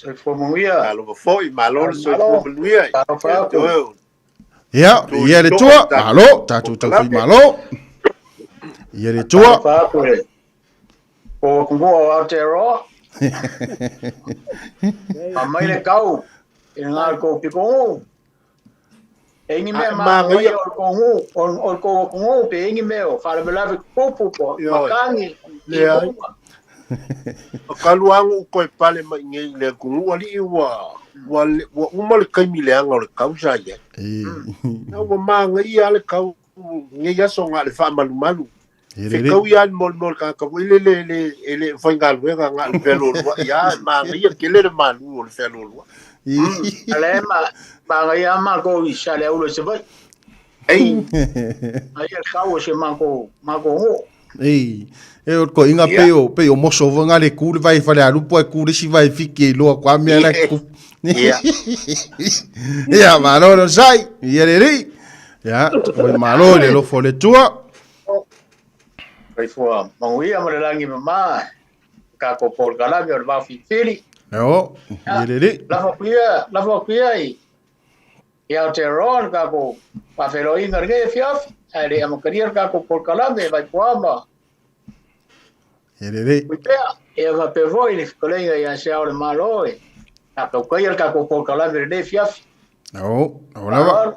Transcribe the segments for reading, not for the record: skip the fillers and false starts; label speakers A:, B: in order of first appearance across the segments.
A: Soifua manuia.
B: Talofa foi, malo le soifua
A: Malo.
B: manuia.
A: Talofa
B: Ia
A: atu.
B: te oe o
C: Ia,
B: tu
C: ia le
B: toa
C: tua,
B: o tatou
C: malo, tatou taufai
B: polokalame.
C: malo. Ia le tua.
A: Talofa atu le o atunuu o Aotearoa. Aumai le kau i ngā kou pikongu. E ingi mea
B: A
A: ma
B: magaia.
A: o le kongu, o le kou atunuu pe ingi mea o faalavelave tutupu po
B: Ioe.
A: matagi.
B: Leai. O kalu agu u koe pale mai nei i le atunuu alii ua ua le- ua uma le taimi leaga o le kau sa i ai. Na ua magaia lava le kau nei aso na o le faamalumalu.
C: Ia
B: Fekau
C: lelei.
B: ia le molimoli o le tagata foi lele e le e le faigaluega na o le fealoaloai lava, e magaia tele le malu o le fealoaloai.
A: A le ma magaia matou i Saleaula i Savaii.
B: Ei,
A: Ai le kau o se matou nuu.
C: Ei, e o ko inga
B: ia.
C: pe o pe o moso vonga le ku le vai fale alupo e ku le si vai fiki e loa kwa mea la ku.
B: Ia.
C: Ia, malo le sai, ia le ri. Ia, o malo le lofo le tua.
A: Soifua manuia ma le lagi mama. Tatou polokalame o le vaofilifili.
C: Eo, ia le ri.
A: Lafo atu ia, lafo atu ia i i Aotearoa le tatou faafeiloaiga i lenei afiafi. Ae le i amatalia le tatou polokalame Vaipuā ma
C: Ia le ri.
A: Puipea. Ia faapea foi le fetalaiga ia se ao o le Malo e tautautaia le tatou polokalame i lenei afiafi.
C: Eo, o lava.
A: Faaaloalo.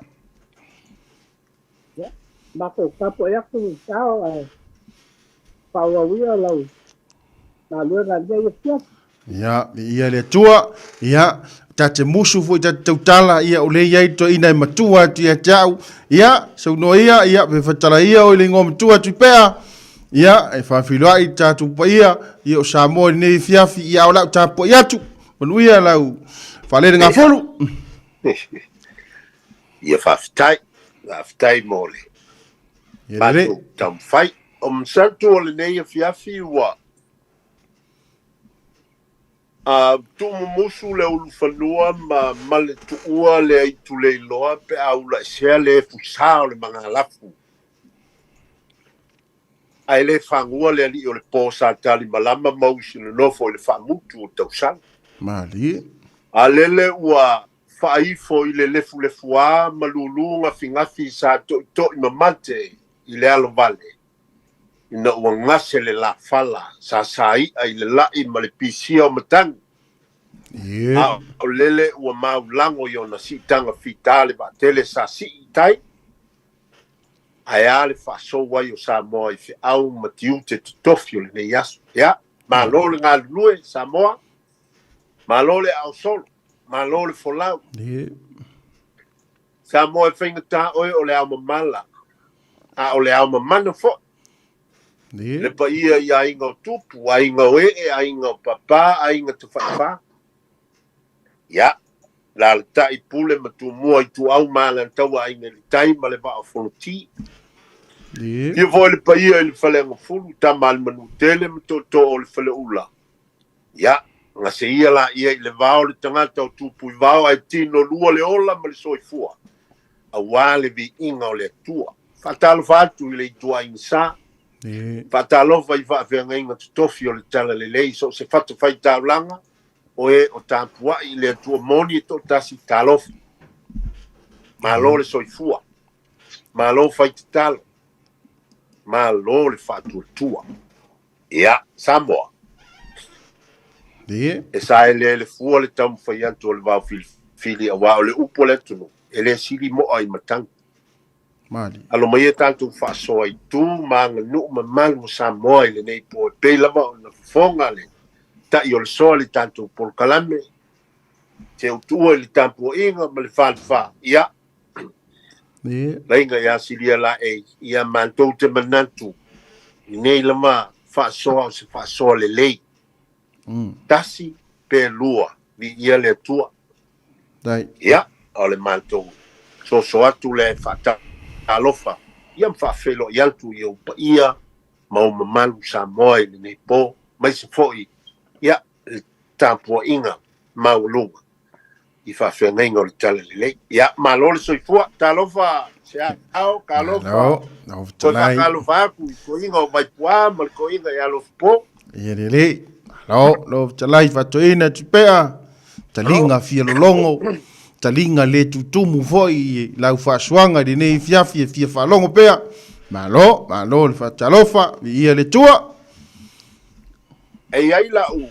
D: Ia, matou tapuai atu i sao ae faaauau ia lau galuega i lenei afiafi.
C: Ia, ia le Atua, ia, ta te musu foi ta te tautala, ia, o le i ai toeaina e matua atu ia te au, ia, saunoa ia, ia, pe fatala ia o le ingoa matua atu i pea, ia, e faafeiloai tatou paia, ia, o Samoa i lenei afiafi, ia, o lau tapuai atu, manuia lau faalelegafulu.
B: Ia faafetai, faafetai mo le
C: Ia lelei.
B: matou taumafai. O masatu o lenei afiafi ua a tuumumusu le ulufanua ma maletuua le aituleiloa pe a ulaesea le fusā o le magalafu. Ae le fagua le alii o le po sa talimalama ma usi nonofo i le faamutu o tausaga.
C: Malie.
B: A lele ua faaifo i le lefulefuā ma lūlū gafigafi sa toʻitoʻi mamate i le alovale, ina ua gase le lafala sa sāiʻa i le laʻi ma le pisia o matagi.
C: Ie.
B: A o lele ua maulago i ona siitaga fitā le vaatele sa sii i tai, ae a le faasou ai o Samoa i feau ma tiute totofi o lenei aso. Ia, malo le galulue, Samoa, malo le aosolo, malo le folau.
C: Ie.
B: Samoa e faigata oe o le ao mamala, a o le ao mamana foʻi.
C: Ie.
B: Le paia i aiga o tupu, aiga o ee, aiga o papā, aiga tafaifā. Ia, lalataʻi pule ma tumua i tuau ma alataua aiga i le tai ma le vaa o Fonoti.
C: Ie.
B: Ia foi le paia i le faleagafulu, tama a le manutele ma tootoo o le faleula. Ia, gase ia la ia i le vao le tagata o tupu i vao ae tino lua le ola ma le soifua. Auā le viiga o le Atua. Faatalofa atu i le ituaiga sa.
C: Ie.
B: Faatalofa i faafeagaiga totofi o le talalelei so o se fatafaitaulaga o e o tapuai i le Atua moni e toatasi talofa. Malo le soifua. Malo faitatalo. Malo le faatuatua. Ia, Samoa.
C: Ie.
B: E saeleele fua le taumafai atu o le vaofilifili auā o le upu a le atunuu e le sili mo'a i matagi.
C: Malie.
B: Alo mai e tatou faasoa i tu ma aganuu mamalu o Samoa i lenei po e pei lava ona fofoga le taʻi o le soa i le tatou polokalame, se utuua i le tapuaiga ma le falefā. Ia,
C: Ie.
B: laiga ia silia laei, ia matou te manatu i nei lava faasoa o se faasoa lelei. Tasi pe lua, viia le Atua.
C: Dai.
B: Ia, o le matou soso atu lea e faatalofa, ia ma faafeiloai atu i ou paia ma ou mamalu Samoa i lenei po, aemaise foi, ia, le tapuaiga maualuga i faafeagaiga o le talalelei. Ia, malo le soifua, talofa se ao, talofa.
C: Malo, lau
B: Toe
C: fetalai.
B: faatalofa atu i toeaina o Vaipuā ma le toeaina ia Alofapo.
C: Ia lelei. Malo, lau fetalai faatoeaina Tupea. Taliga fia lologo, taliga le tutumu foi i lau faasuaga i lenei afiafi e fia faalogo pea. Malo, malo le faatalofa, viia le Atua.
B: E i ai la'u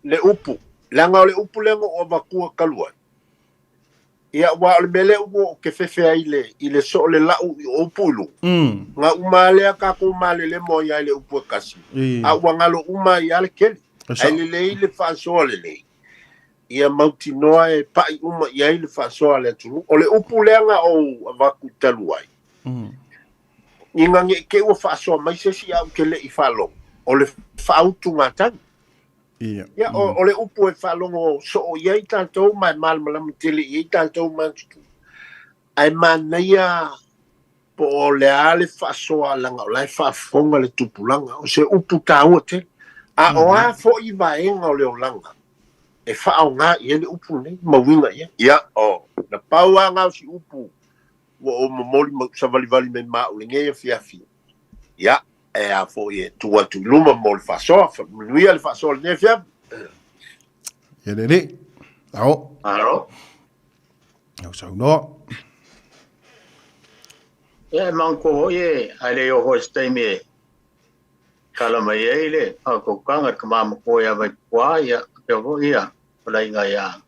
B: le upu, leaga o le upu lea na ou avatua talu ai, ia aua o le mea lea ua ou kefefe ai i le, i le soo le la'u i o upu i luga, na uma lava lea tatou malelemo ai lava i le upu e tasi, a ua galo uma ai lava le tele. Ae lelei le faasoa lelei, ia mautinoa e pa'i uma i ai le faasoa a le atunuu. O le upu lea na ou avatu talu ai, ina ne i te i ua faasoa mai se isi ae ou te le i faalogo, o le faautugatagi. Ia, o le upu e faalogo soo i ai tatou ma e malamalama tele i ai tatou matutua. Ae manaia po o le a le faasoa leaga o la e faafofoga le tupulaga. O se upu taua tele. A o a foi vaega o le olaga e faaaoga i ai le upu lenei ma uiga i ai. Ia, o, na pau lava na o si upu ua ou momoli ma savalivali mai ma au i lenei afiafi. Ia, e a foi e tuu atu i luma mo le faasoa. Manuia le faasoa i lenei afiafi.
C: Ia lelei. Ao.
A: Malo.
C: Au saunoa.
A: Ia e manatua foi e ae le i oo foi se taimi e tala mai ai le faatautaga i le tama matua ia Vaipua, ia faapea foi ia fetalaiga ia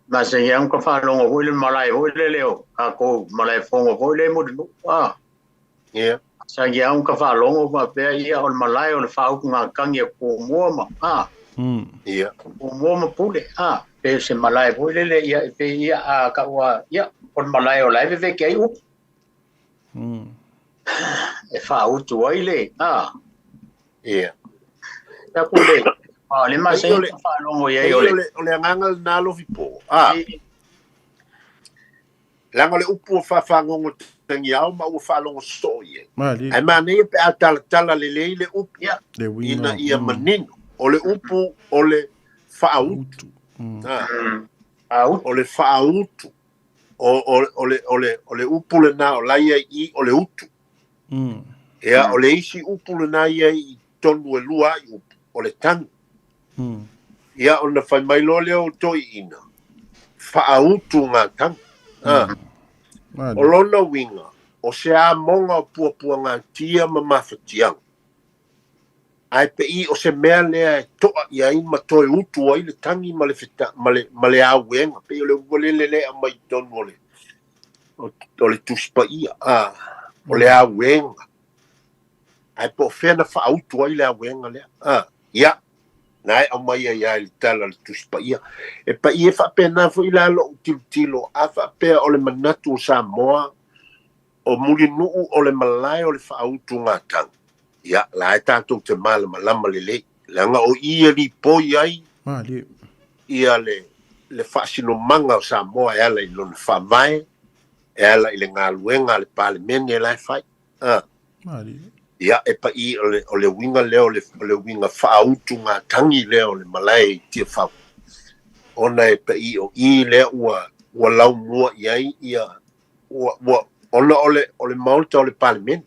A: Masani lava ona faalogo foi le malae foi lele o tatou malae fono foi lea i Mulinuu. Ah.
B: Ia.
A: Masani lava ona faalogo faapea ia o le malae o le faautugatagi a Tumua ma ah.
B: Ia.
A: Tumua ma Pule. Ah. Pe o se malae foi lele ia e pei ia a taua ia o le malae o la e vevete ai upu. E faautu ai le ah.
B: Ia.
A: Ia pule. Ah, le masani ona faalogo i ai o le
B: O le agaga lena Lofipo. Ah. Leaga o le upu ua faafagogo tagiao ma ua faalogo soo i ai. Ae manaia pe a talatala lelei le upu ina ia manino. O le upu o le faautu. O le faautu. O le upu lena o la ia i i o le utu. Ia, o le isi upu lena ia i totonu e lua ai upu, o le tagi. Ia, ona fai mai loa lea o toeaiina, faautu ngā tagi. O lona uiga, o se amoga o puapuagatia ma mafatiaga, ae pei o se mea lea e to'a i ai ma toe utu ai le tagi ma le, ma le, ma le auega, pei o le upu lele lea e aumai i totonu o le, o le Tusi Paia, o le auega. Ae po o fea na faautu ai le auega lea. Ia, na e aumai ai lava i le tala a le Tusi Paia. E paia e faapena foi la lou tilotilo, a faapea o le manatu o Samoa, o Mulinuu o le malae o le faautugatagi, ia, la e tatou te malamalama lelei, leaga o i e lipoi ai ia le, le faasinomaga o Samoa e ala i lona faavae, e ala i le galuega a le Palemene la e fai. A. Ia, e paʻi o le, o le uiga lea o le, o le uiga faautugatagi lea o le malae i Tiafau, ona e paʻi o i lea ua, ua laumua i ai ia, ua, ua, ona o le, o le Maota o le Palemene,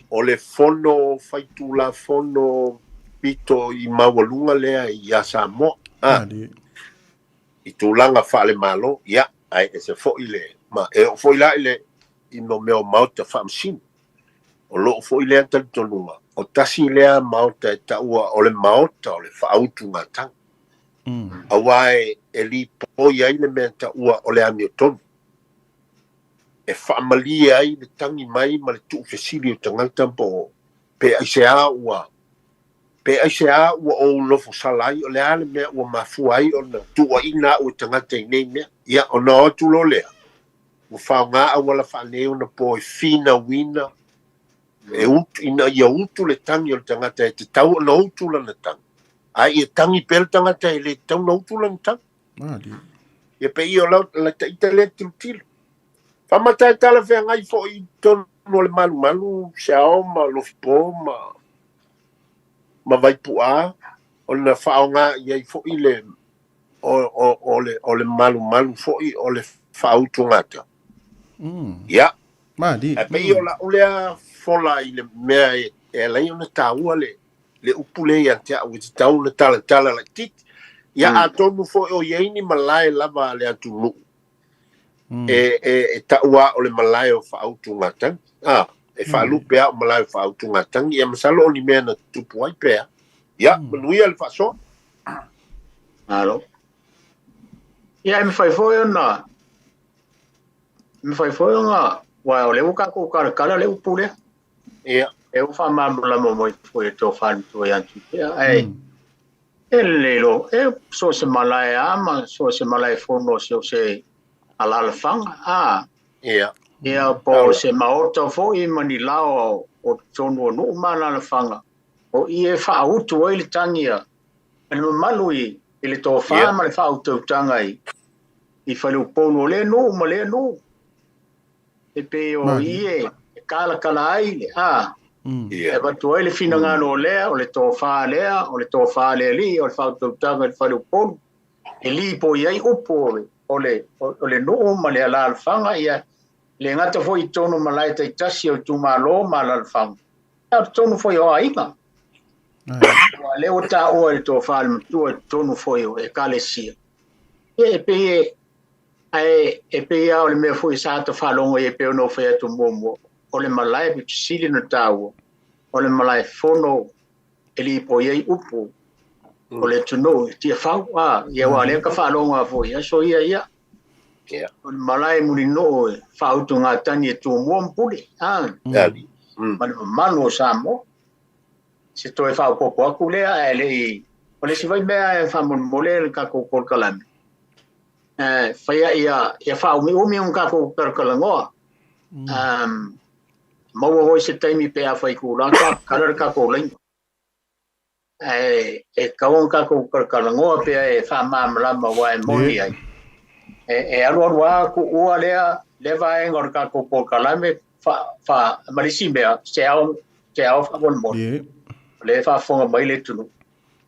B: o le Fono Faitulafono pito i maualuga lea iā Samoa, a, i tulaga faale-Malo, ia, ae ese foi le, ma e oo foi la i le, i mo mea o Maota Faamasino. O lou foi lea talitonuga, o tasi lea Maota e taua o le Maota o le faautugatagi. Aua e, e lipoi ai le mea taua o le amiotonu. E faamalie ai le tagi mai ma le tuufesili o tagata po o pe aisea ua pe aisea ua ou nofosala ai, o le a le mea ua mafua ai ona tuuaina au e tagata i nei mea. Ia, ona o atu loa lea, ua faaaoga auala faaneionapo e finauina, e utu, ina ia utu le tagi o le tagata e tatau ona utu lana tagi, ae ia tagi pea le tagata e le tatau ona utu lana tagi. Ia pei o la, la taita lea tilotilo. Faamata e talafeagai foi i totonu o le malumalu, Seao ma Lofipo ma, ma Vaipu'a, ona faaaoga i ai foi le, o, o, o le, o le malumalu foi o le faautugatagi. Ia. Ae pei o la'u lea fola i le mea e, e ala ai ona taua le, le upu lea ia te au e tatau ona talatala laitiiti. Ia atonu fo'i o iai ni malae lava a le atunuu e ta'ua o le malae o fa'autugatagi a e fa'alupe a o malae o fa'autugatagi. Ia masalo o ni mea na tutupu ai pea. Ia manuia le fa'asoa.
A: Alo. Ia e mafai foi ona mafai foi ona wa o le ua kākou kalakala le upu lea.
B: Ia.
A: E ua faamalamalama mai foi e tofa le matua ia Tuipea ae e lelei lo e so se malae a ma so se malae fono se o se alalafaga a.
B: Ia.
A: Ia po se maota foi ma ni lao o totonu o nuu ma alalafaga o i e faautu ai le tagia le mamalu i le tofa ma le faautautaga i faleupolu o lea nuu ma lea nuu e pei o i e kalakala ai le a e avatu ai le finagalo o lea o le tofa lea o le tofa le alii o le faautautaga i le faleupolu e lipoi ai upu o le nuu ma le alalafaga. Ia le gata foi i totonu malae taitasi o itumalo ma alalafaga a o totonu foi o aiga. Ua lea ua taua i le tofa le matua i totonu foi o ekalesia. Ia e pei ae e pei a o le mea foi sa ta faalogo ai e pei ona ou fai atu muamua o le malae pitusili na taua o le malae fono e lipoi ai upu o le atunuu i Tiafau. A ia ua lea ka faalogo a foi aso ia ia. O le malae mulinuu e faautugatagi e Tumua ma Pule a ma le mamalu o Samoa. Se toe faaopoopo atu lea ae lei o le isi foi mea e faamolemole le tatou polokalame faia ia faaumiumi ona tatou kalakalanoa. Maua foi se taimi pe a fai kula kala le tatou laina. E kau ona tatou kalakalanoa pea e faamalamalama ua e moni ai. E alu alu a kuua lea le vaega o le tatou polokalame fa malisi mea se ao faamolemole. O le faafofoga mai le atunuu.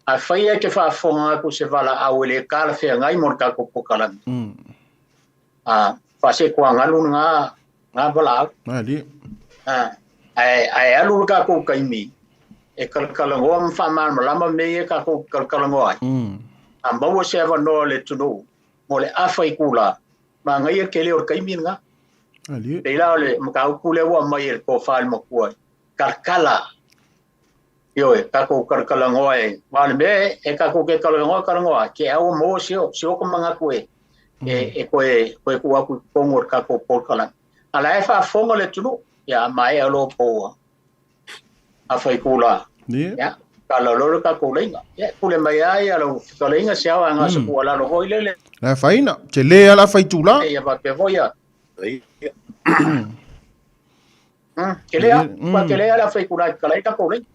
A: A fai e te faafofoga atu se valaau e le talafeagai mo le tatou polokalame. A faasekuagalu ngā valaau. Ae alu le tatou taimi e kalakalanoa ma faamalamalama mea ia tatou kalakalanoa ai. A maua se avanoa le atunuu mo le afa i kula magaia tele o le taimi lena. Pei la o le mataupu lea ua aumai e le tofa le matua kalakala. Ioe, tatou kalakalanoa e ma le mea e tatou te kalanoa kalanoa ke au mo se o ka manatu e koe ku aku i totonu o le tatou polokalame. A la e faafofoga le atunuu ia maea loa poua afa i kula. Ia kala loa le tatou laina. Ia pule mai ai lau fetalaiga se ao aga se tuualalo foi lele.
C: La faina, te le ala fai tula.
A: Ia faapea foi ia. Ke lea, ua ke lea la fai kula kala i tatou laina.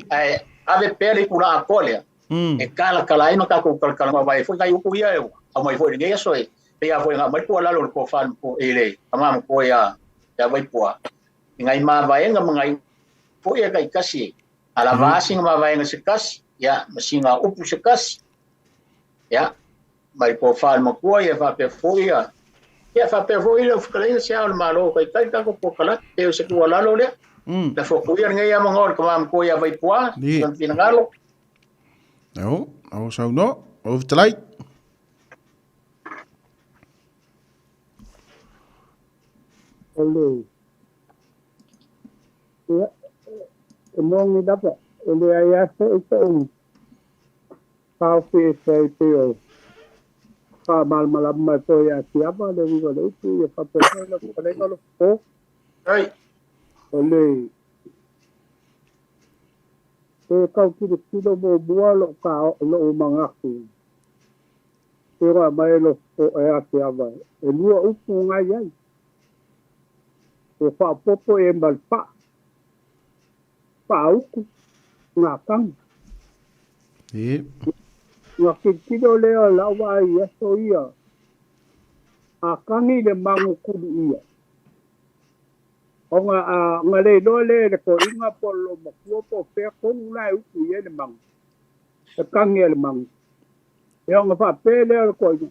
A: Ae ave pea le kula atoa lea. E kalakala ai ma tatou kalakala ma vai foi nai upu ia e aumai foi i lenei aso e pei a foi nga mai tuualalo o le tofa i le tama matua ia Vaipua. I ngai mavaega ma ngai foi e taitasi a lava singa mavaega se tasi ia ma singa upu se tasi. Ia mai tofa le matua ia faapea foi ia. Ia faapea foi le fetalaiga se ao o le Malo taitai tatou polokalame pei o se tuualalo lea. Na fokuia lenei avanoa o le tama matua ia Vaipua lona finagalo.
C: Ao saunoa, o fetalai.
D: O le ia e moni lava e leai lava fo'i so'u taofi e fai pei o faamalamalama mai foi ia Tiava le uiga o le upu ia faapea foi lau fetalaiga o lo fofo.
A: Ai.
D: O le e tau tilotilo muamua lo'u manatu e ona mai lo fofo e a Tiava e lua upu ngai ai. O faapopo e ma le pa'a paauku ngā tagi. Nga tilotilo lea o lau vaai i aso ia a kagi le magu kulu ia. O nga nga le iloa lea e le toeaina po o le loomatua po o fea tonu la e upu i ai le magu. E kagi a le magu. E ona faapea lea o le toeaina.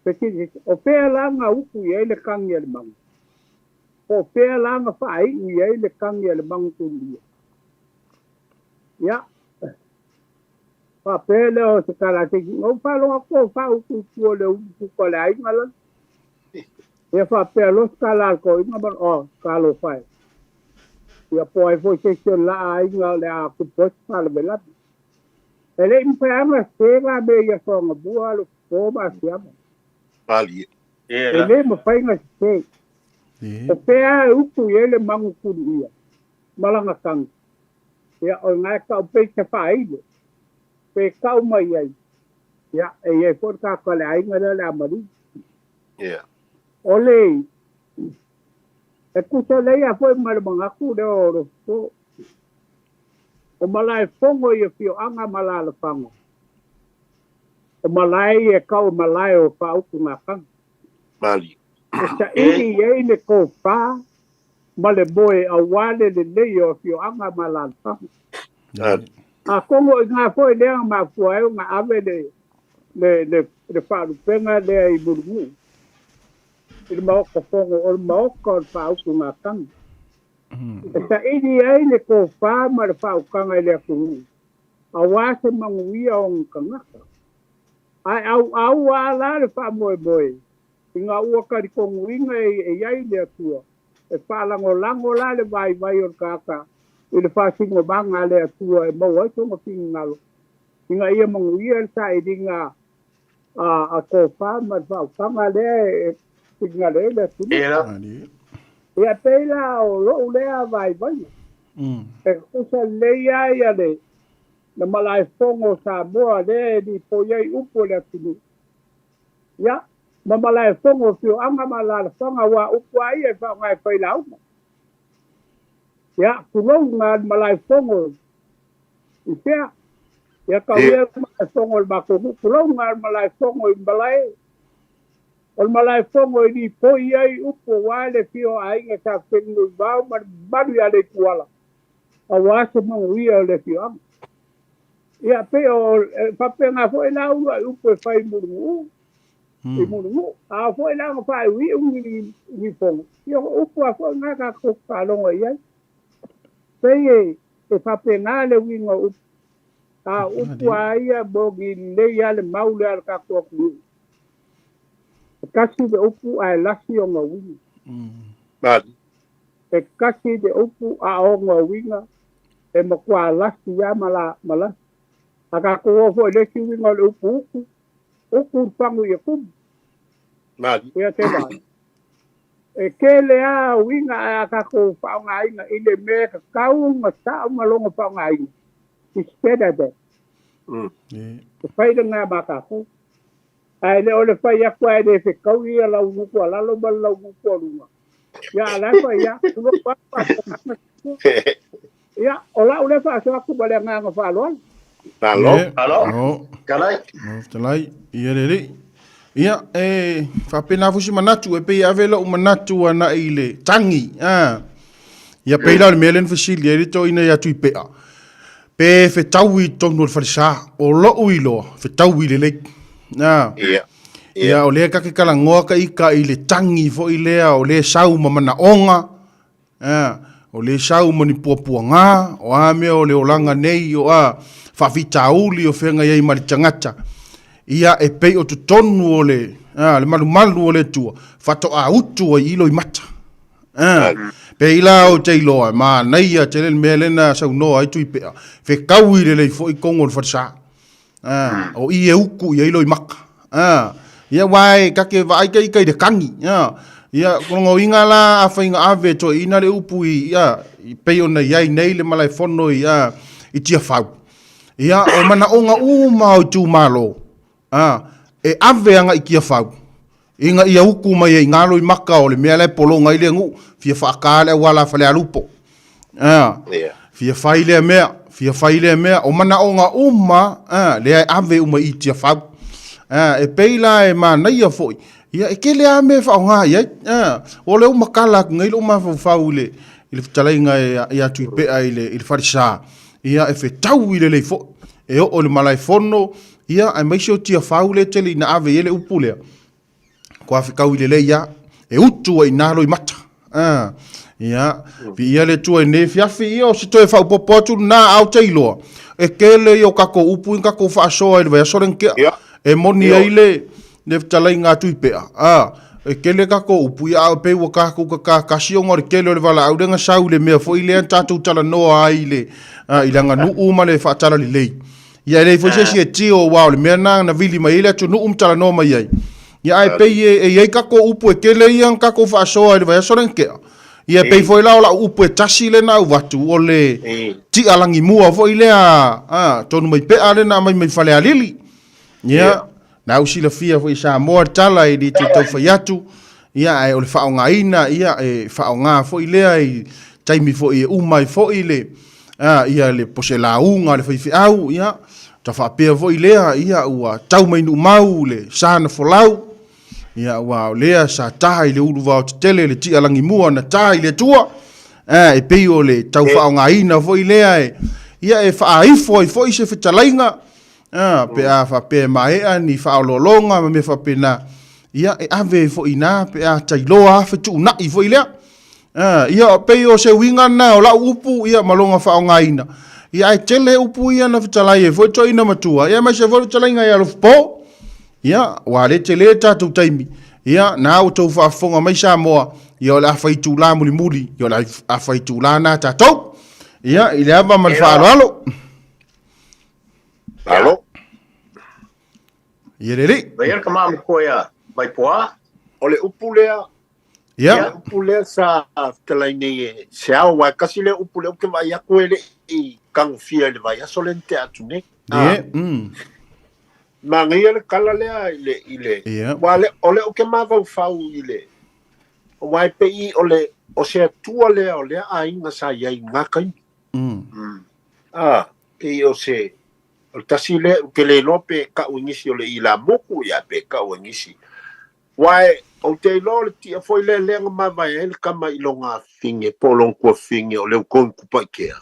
D: Fesili o fea la na upu i ai le kagi a le magu. Po o fea la na faaiu i ai le kagi a le magu kulu ia. Ia. Faapea lea o se tala a se isi, na ou faalogo atu o faautu i tua o le umukuka o le aiga lale. Ia faapea loa se tala a le toeaina ma oh, talofa e. Ia po o ai foi se isi o le laa aiga o le a tupu ai se faalavelave. E le i mafai lava ona sese la mea i aso anamua le po ma asiama.
B: Malie.
D: E le mafai ona sese. O fea e utu i ai le manu tuluia ma lana tagi. Ia, o lena e tau pei se faailo, pe tau mai ai, ia, e i ai foi le tagata o le aiga lea o le a maliu.
B: Yeah.
D: O le, e tusa lelei lava foi ma le manatu lea o le fofo, o malaefono i afioaga ma alaalafaga, o malae ia e tau o malae o faautugatagi.
B: Maliu.
D: E saili i ai le tofa ma le moe aua le lelei o afioaga ma alaalafaga. Atonu o i ina foi lea na mafua ai ona ave le, le, le, le faalupega lea i Mulinuu, i le Maota Fono, o le Maota o le Faautugatagi. E saili ai le tofa ma le faautaga i le atunuu, aua se manuia o ona tagata. Ae auau lava la le faamoemoe ina ua talitonuina e i ai le Atua, e faalagolago la le vaivai o le tagata i le faasinomaga a le Atua e maua ai sona finagalo, ina ia manuia le sailiga a tofa ma le faautaga lea e finagalo ai le atunuu. Ia, e pei la o lou lea vaivaiga, e tutusa lelei lava ia le malaefono o Samoa lea e lipoi ai upu o le atunuu, Ia, ma malaefono o afioaga ma alaalafaga aua upu lava ia e faaaoga e fai lauga. Ia, tulou na le malaefono i fea? Ia, tau ia le malaefono o le matou nuu, tulou na le malaefono i malae. O le malaefono e lipoi ai upu aua le afio o aiga sa Fenunuivao ma le mamalu ia Leituala aua se manuia o le afioaga. Ia, pei o, e faapena foi la uluai upu e fai i Mulinuu, i Mulinuu. A foi la ona faaiuiu ni, ni fono, ia o upu lava foi na tatou faalogo i ai. Pei e, e faapena le uiga o upu. A o upu lava ia mo ni lelei lava le mau lea a le tatou atunuu. E tasi le upu ae lasi ona uiga. E tasi le upu a ona uiga e matua lasi lava ma la, ma lasi. A tatou o foi i le isi uiga o le upu utu, utu le fagu ia tumu.
B: Mali.
D: Ia te vai. E tele lava uiga ae a tatou faaaogaina i le mea e tatau ona sao ma lona faaaogaina, it's better that. E fai lena ma tatou. Ae le o le fai atu ae le fetaui ia lau gutu a lalo ma le lau gutu a luga. Ia a la e fai ia, tulou lava faasoa atu. Ia, o lau lea faasoa atu ma le agaga faaaloalo.
B: Malo.
A: Malo. Fetalai.
C: Fetalai. Ia le alii. Ia, e faapena foi se manatu, e pei e ave lou manatu agai i le tagi. A. Ia pei la o le mea lea na fesili ai le toeaina ia Tuipea, pe fetaui i totonu o le falesa. O lou iloa, fetaui lelei. A.
B: Ia.
C: Ia, o lea ta te talanoa ta ita i le tagi foi lea o lea e sau ma manaoga, a, o lea e sau ma ni puapuaga, o a mea o le olaga nei, o a faafitauli o feagai ai ma le tagata. Ia, e pei o totonu o le, a, le malumalu o le Atua, faatoa utu ai i loimata. A, pei la ou te iloa, e manaia tele le mea lea na saunoa ai Tuipea, fetaui lelei foi totonu o le falesa. A, o i e uku i ai loimaka. A, ia aua e ta te vaai ta ita i le tagi. A, ia o lona uiga la afai na ave e toeaina le upu i, a, i pei ona i ai nei le malaefono i, a, i Tiafau. Ia, o manaoga uma o itumalo, a, e ave agai i Tiafau, ina ia uku mai ai i ina loimaka o le mea la e pologa ai le nuu, fia faata le auala a Falealupo. A,
B: Yeah.
C: fia fai lea mea, fia fai lea mea, o manaoga uma, a, lea e ave uma i Tiafau. A, e pei la e manaia foi, ia e tele lava mea e faaaoga i ai. A, o lea ua matala atu nei lou mafaufau i le, i le fetalaiga ia Tuipea i le, i le falesa, ia e fetaui lelei foi, e oo i le malaefono, ia aemaise o Tiafau lea e tele ina ave i ai le upu lea, kua fetaui lelei lava, e utu ai i ina loimata. Ia, viia le Atua i lenei afiafi, ia o se toe faaopoopo atu lena, a ou te iloa, e tele ia o tatou upu i tatou faasoa i le vaiaso lea na tea.
B: Ia.
C: E moni
B: Ioe.
C: ai le le fetalaiga a Tuipea, a, e tele tatou upu, ia a pei ua tatou tatatasi ona o le tele o le valaau lea na sau i le mea foi lea na tatou talanoa ai i le, a, i le aganuu ma le faatalalelei. Ia e leai foi se isi e tio aua o le mea lena na vili mai ai le atunuu ma talanoa mai ai. Ia ae pei e, e i ai tatou upu e tele ia na tatou faasoa i le vaiaso lea na tea. Ia e pei foi la o lau upu e tasi lea na avatu o le ti'a lagimua foi lea a Tonumaipea lea na aumai mai Falealili. Ia, na au silafia foi i Samoa le tala e le toe tau fai atu, ia ae o le faaaogaina, ia e faaaoga foi lea i taimi foi e uma ai foi le a, ia le pose lauga a le faifeau, ia ta faapea foi lea, ia ua tau mai Nuumau le sa na folau, ia aua o lea sa ta i le uluvao tetele le ti'a lagimua na ta i le Atua, a, e pei o le tau faaaogaina foi lea e, ia e faaifo ai foi se fetalaiga, A, pe a faapea e maea ni faaoloologa ma mea faapena, ia e ave ai foi i ina pe a tailoa a fetuunai foi lea. A, ia pei o se uiga lena o lau upu ia ma lona faaaogaina. Ia ae tele upu ia na fetalai ai foi le toeaina matua, ia aemaise foi le fetalaiga ia Alofapo. Ia, ua le tele le tatou taimi. Ia, na ua outou faafofoga mai Samoa, ia o le a fai itula mulimuli, ia o le a fai itula na tatou. Ia, i le ava ma le faaaloalo.
B: Malo.
C: Ia lelei.
A: Vai ka maama ia Vaipoa.
B: O le upu lea,
C: Ia.
B: le upu lea sa fetalai nei e se ao, aua e kasi lea upu lea ou te vaai atu e le i tagofia i le vaiaso lea na tea atu nei.
C: Ia.
B: Manaia le tala lea i le, i le,
C: Ia.
B: aua le, o lea ou te mafaufau i le, aua e pei o le, o se atua lea o lea aiga sa i ai i na taimi. Ah, pei o se, o le tasi lea, ou te le iloa pe tau e nisi o le ilamuku, ia pe tau e nisi. Aua ou te iloa o le tia foi lea lea na mavae ai le tama i lona afafine po o lona tuafafine o Leutogi-Kupaikea.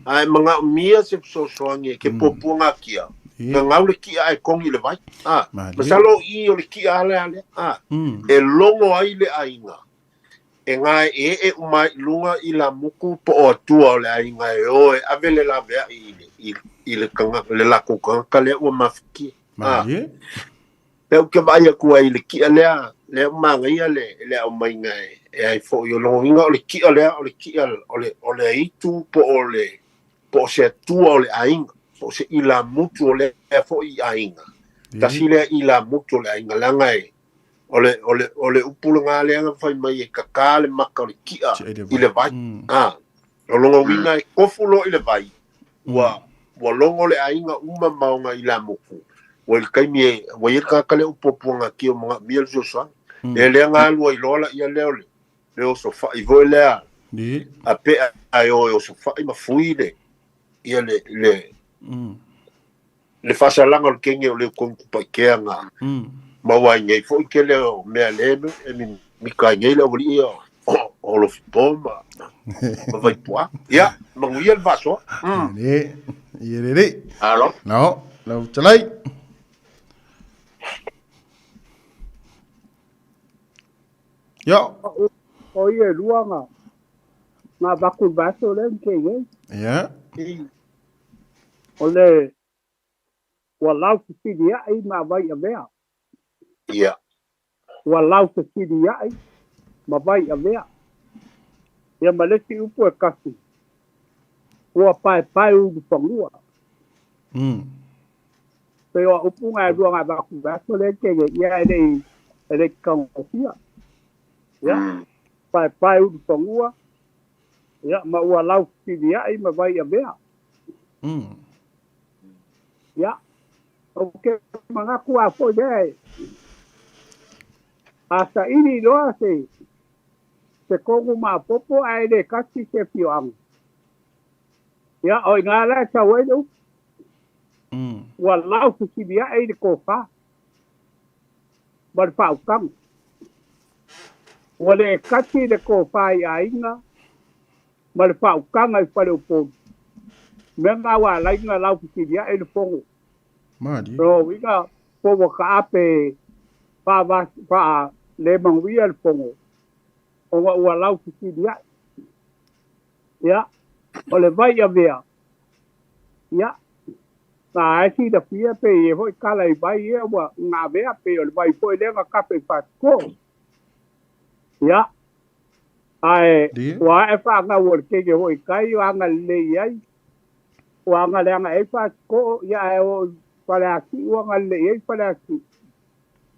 B: Ae manaomia se fesoasoani e ke puapuagatia, gagau le tia ae togi i le vai. Ah, masalo o i o le tia a lea lea. Ah, e logo ai le aiga e gaeeee uma ai i luga ilamuku po o atua o le aiga e o e ave le laveai i le, i, i le, tagata, le latou tagata lea ua mafatia. Ah, lea ou te vaai atu ai i le ti'a lea, lea ua manaia le, le aumaiga e, e ai foi o lona uiga o le ti'a lea, o le ti'a o le, o le aitu po o le, po o se atua o le aiga, po o se ilamutu o lea foi aiga. Tasi lea ilamutu o le aiga, leaga e, O le, o le, o le upu lena lea na fai mai e kakā le maka o le ti'a i le vai. A, o lona uiga e tofu loa i le vai, ua, ua logo le aiga uma ma ona ilamutu. Ua i le taimi e, ua i ai le tagata lea ua puapuagatia ua manaomia le fesoasoani. E lea na alu ai loa laia lea o le, le osofai foi lea, a pea e o e osofai ma fui le, ia le, le, le faasalaga o le kenge o Leutogi-Kupaikea na maua ai nei foi tele o mea le e mimika ai nei le aualii ia o Alofipo ma, ma Vaipoa. Ia, manuia le faasoa.
C: Le, ia lelei.
A: Alo.
C: No, lau fetalai. Ia.
D: O ia e lua nga nga vaku vaso le ke ye.
C: Ia.
D: O le ua laufesilia'i ma vaiavea.
B: Ia.
D: Ua laufesilia'i ma vaiavea. Ia ma le isi upu e kasi, ua paepae ulufanua. Pei o upu nga e lua nga avatu i aso lea e tele ia e le e le tagofia. Ia, paepae ulufanua, ia ma ua laufesilia'i ma vaiavea. Ia, ou te manatu a foi lea e a saili loa se se tonu maopoopo ae le kasi se afioaga. Ia, o i ina la e sau ai le upu. Ua laufesilia'i le tofa ma le faautaga. Ua le kasi le tofa i aiga ma le faautaga i Faleupolu. Mea na ua ala ai ona laufesilia'i le fono.
C: Malie.
D: O uiga po ua taape faa le manuia le fono ona ua laufesilia'i. Ia, o le vai avea, Ia na ai silafia pe e foʻi kala i vai ia ua gavea pe o le vai foʻi lea ga kafe i Fasikoʻo. Ia ae ua aʻe faagau o le keike foʻi kai o agalelei ai ua agaleaga ai Fasikoʻo ia ae oo i Faleasiʻu agalelei ai Faleasiʻu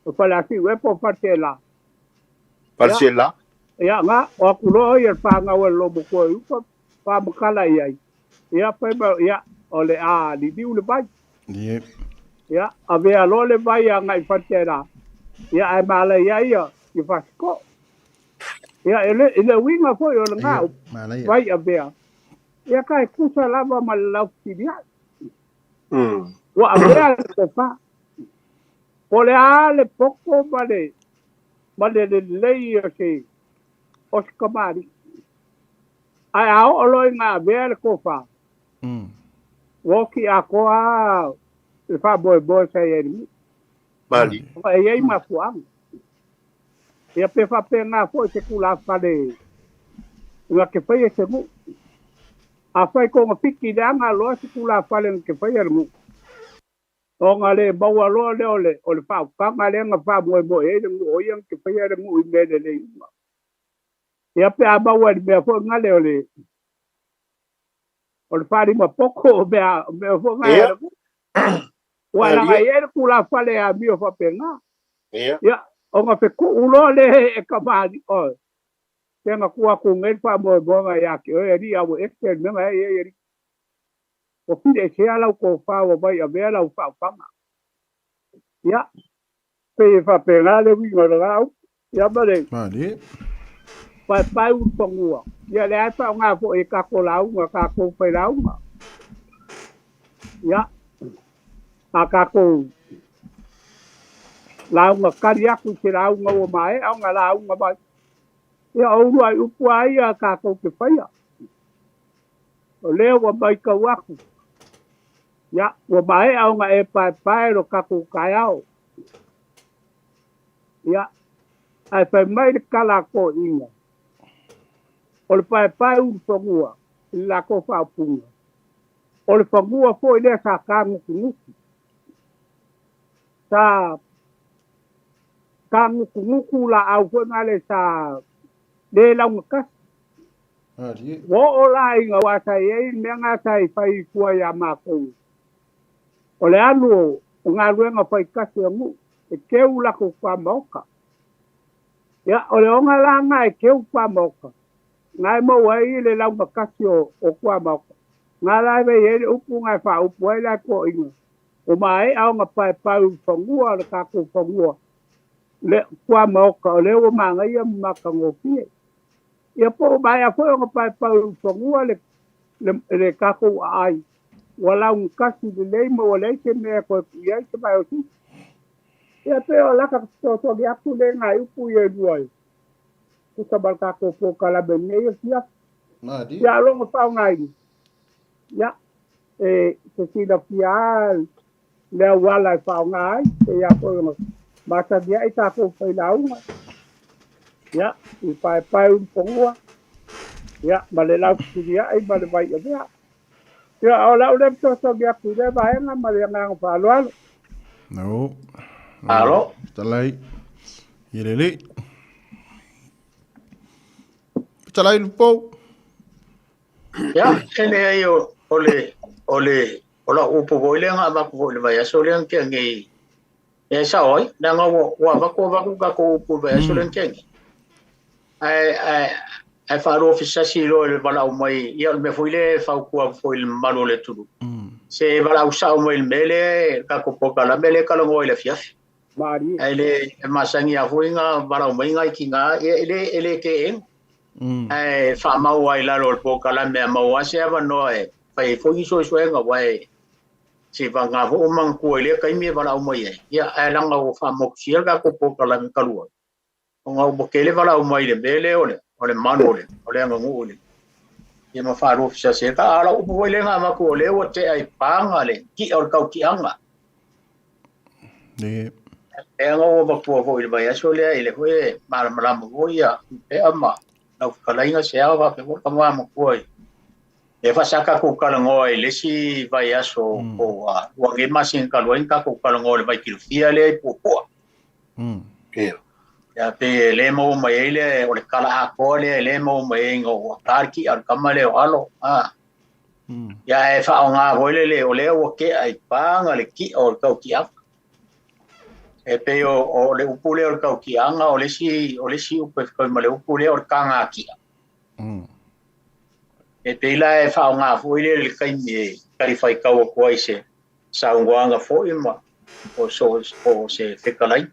D: o Faleasiʻu ea po o Faleseʻelā.
B: Faleseʻelā.
D: Ia ga o aku loa ia le faagau a le lomatua i uka faamatala i ai. Ia fai mai ia o le a liliu le vai. Ia avea loa le vai agai i Faleseʻelā. Ia ae malaia ia i Fasikoʻo. Ia e le uiga foʻi o lena vai avea. Ia ka e tusa lava ma le laufesiliaʻi. Ua avea le tofa. Po o le a le poto ma le ma le lelei o se o se kamaliʻi. Ae a oo loa ina avea le tofa, ua oti atoa lava le faamoemoe sa i ai i le nuu.
B: Mali.
D: E i ai mafuaaga. Ia pe faapena foi se tulafale na te faia e se nuu. Afai togafiti leaga loa se tulafale na te faia e le nuu, ona le maua loa lea o le o le faautaga lea na faamoemoe ai le nuu o ia na te faia le nuu i mea lelei uma. Ia pe a maua i le mea foi gale o le o le faalima poto o mea mea foi na
B: Ia.
D: ua
B: Malie.
D: laga i ai le tulafale e amio faapena.
B: Ia.
D: Ia, ona fetuu loa lea e kamali'i oe. Se na tuu atu nei le faamoemoega ia te oe alii a ua ese le mea na e i ai alii. Ua fileesea lau tofa ua mai avea lau faautaga. Ia, pei e faapena le uiga o lena upu. Ia ma le
C: Malie.
D: paepae ulufanua. Ia lea e faaaoga foi e tatou lauga, tatou failauga. Ia, a tatou lauga tali atu i se lauga ua maea ona lauga mai. Ia, o uluai upu lava ia a tatou te faia. O lea ua matau atu, ia, ua maea ona e paepae lo tatou taeao. Ia, ae fai mai le tala a toeaiina, o le paepae ulufanua i le latou faaupuga, o le fanua foi lea sa tagutugutu. Sa tagutugutu laau foi na sa le laugatasi. Ua oo la ina aua sa i ai le mea na sa i fai i tua ia matou. O le alu o galuega faitasi a nuu e teu latou tuamaota. Ia, o le ona la na e teu tuamaota, na e maua ai le laugatasi o tuamaota. Na la e vei ai le upu na e faaupu ai la toeaiina. O maea ona paepae ulufanua o le tatou fanua le tuamaota o lea ua manaia ma matagofie. Ia po o maea foi ona paepae ulufanua le le tatou aai ua laugatasi lelei ma ua leai se mea e toe tuu i ai se vae o sisi. Ia pe o laka fesoasoani atu lea nai upu ia e lua e tusa ma le tatou polokalame i lenei afiafi.
C: Malie.
D: Ia aloga faaaogaina. Ia, e te silafia lava le auala e faaaoga ai, pei lava foi ona masani ai tatou failauga. Ia, i paepae ulufanua, ia, ma le laufesiliai ma le vai avea. Ia, o lau lea fesoasoani atu i lea vaega ma le agaga faaaloalo.
C: No.
A: Alo.
C: Talai. Ia lelei. Talai Lupo.
A: Ia, e leai o le o le o lau upu foi lea na avatu foi i le vaiaso lea na tea nei. E sao ai, leaga ua avatu tatou upu i le vaiaso lea na tea nei. Ae ae ae faaluafesasi loa i le valaau mai, ia o le mea foi lea e fautua atu foi i le mamalu o le atunuu. Se valaau sao mai i le mea lea, le tatou polokalame lea e talanoa i le afiafi.
D: Malie.
A: Ae le e masani lava foi na valaau mai nai tina, ia e le teena. Ae faamau lava i lalo o le polokalame a maua lava se avanoa e fai ai foi ni suesuega, aua e se i vagana foi ua manatua i lea taimi e valaau mai ai. Ia ae leaga ua faamotusia le tatou polokalame talu ai, ona ua tele valaau mai i le mea lea o le o le manu o le aganuu i le ia ma faaluafesasi ai. A o lau upu foi lea na avatu o lea ua tea i paga le ti'a o le tautiaga.
C: Ie.
A: Lea na ou avatua foi i le vaiaso lea i le foi e malamalama foi ia Pea ma lau fetalaiga Seao faapea foi le tama matua i E fa sa tatou talanoa i le isi vaiaso po o ua nei masina talu ai na tatou talanoa i le Vaikilufia lea i Puapua. Ia pei e le maua mai ai le o le tala atoa lea e le maua mai ai ina ua ta le ti'a o le tama lea o Alo. Ia ae faaaoga foi lele o lea ua tea i paga le ti'a o le tautiaga. E pei o le upu lea o le tautiaga o le isi upu e fetaui ma le upu lea o le tagati'a. E pei la e faaaoga foi lea i le taimi e talifuaitau atu ai se saunoaga foi ma o se fetalai.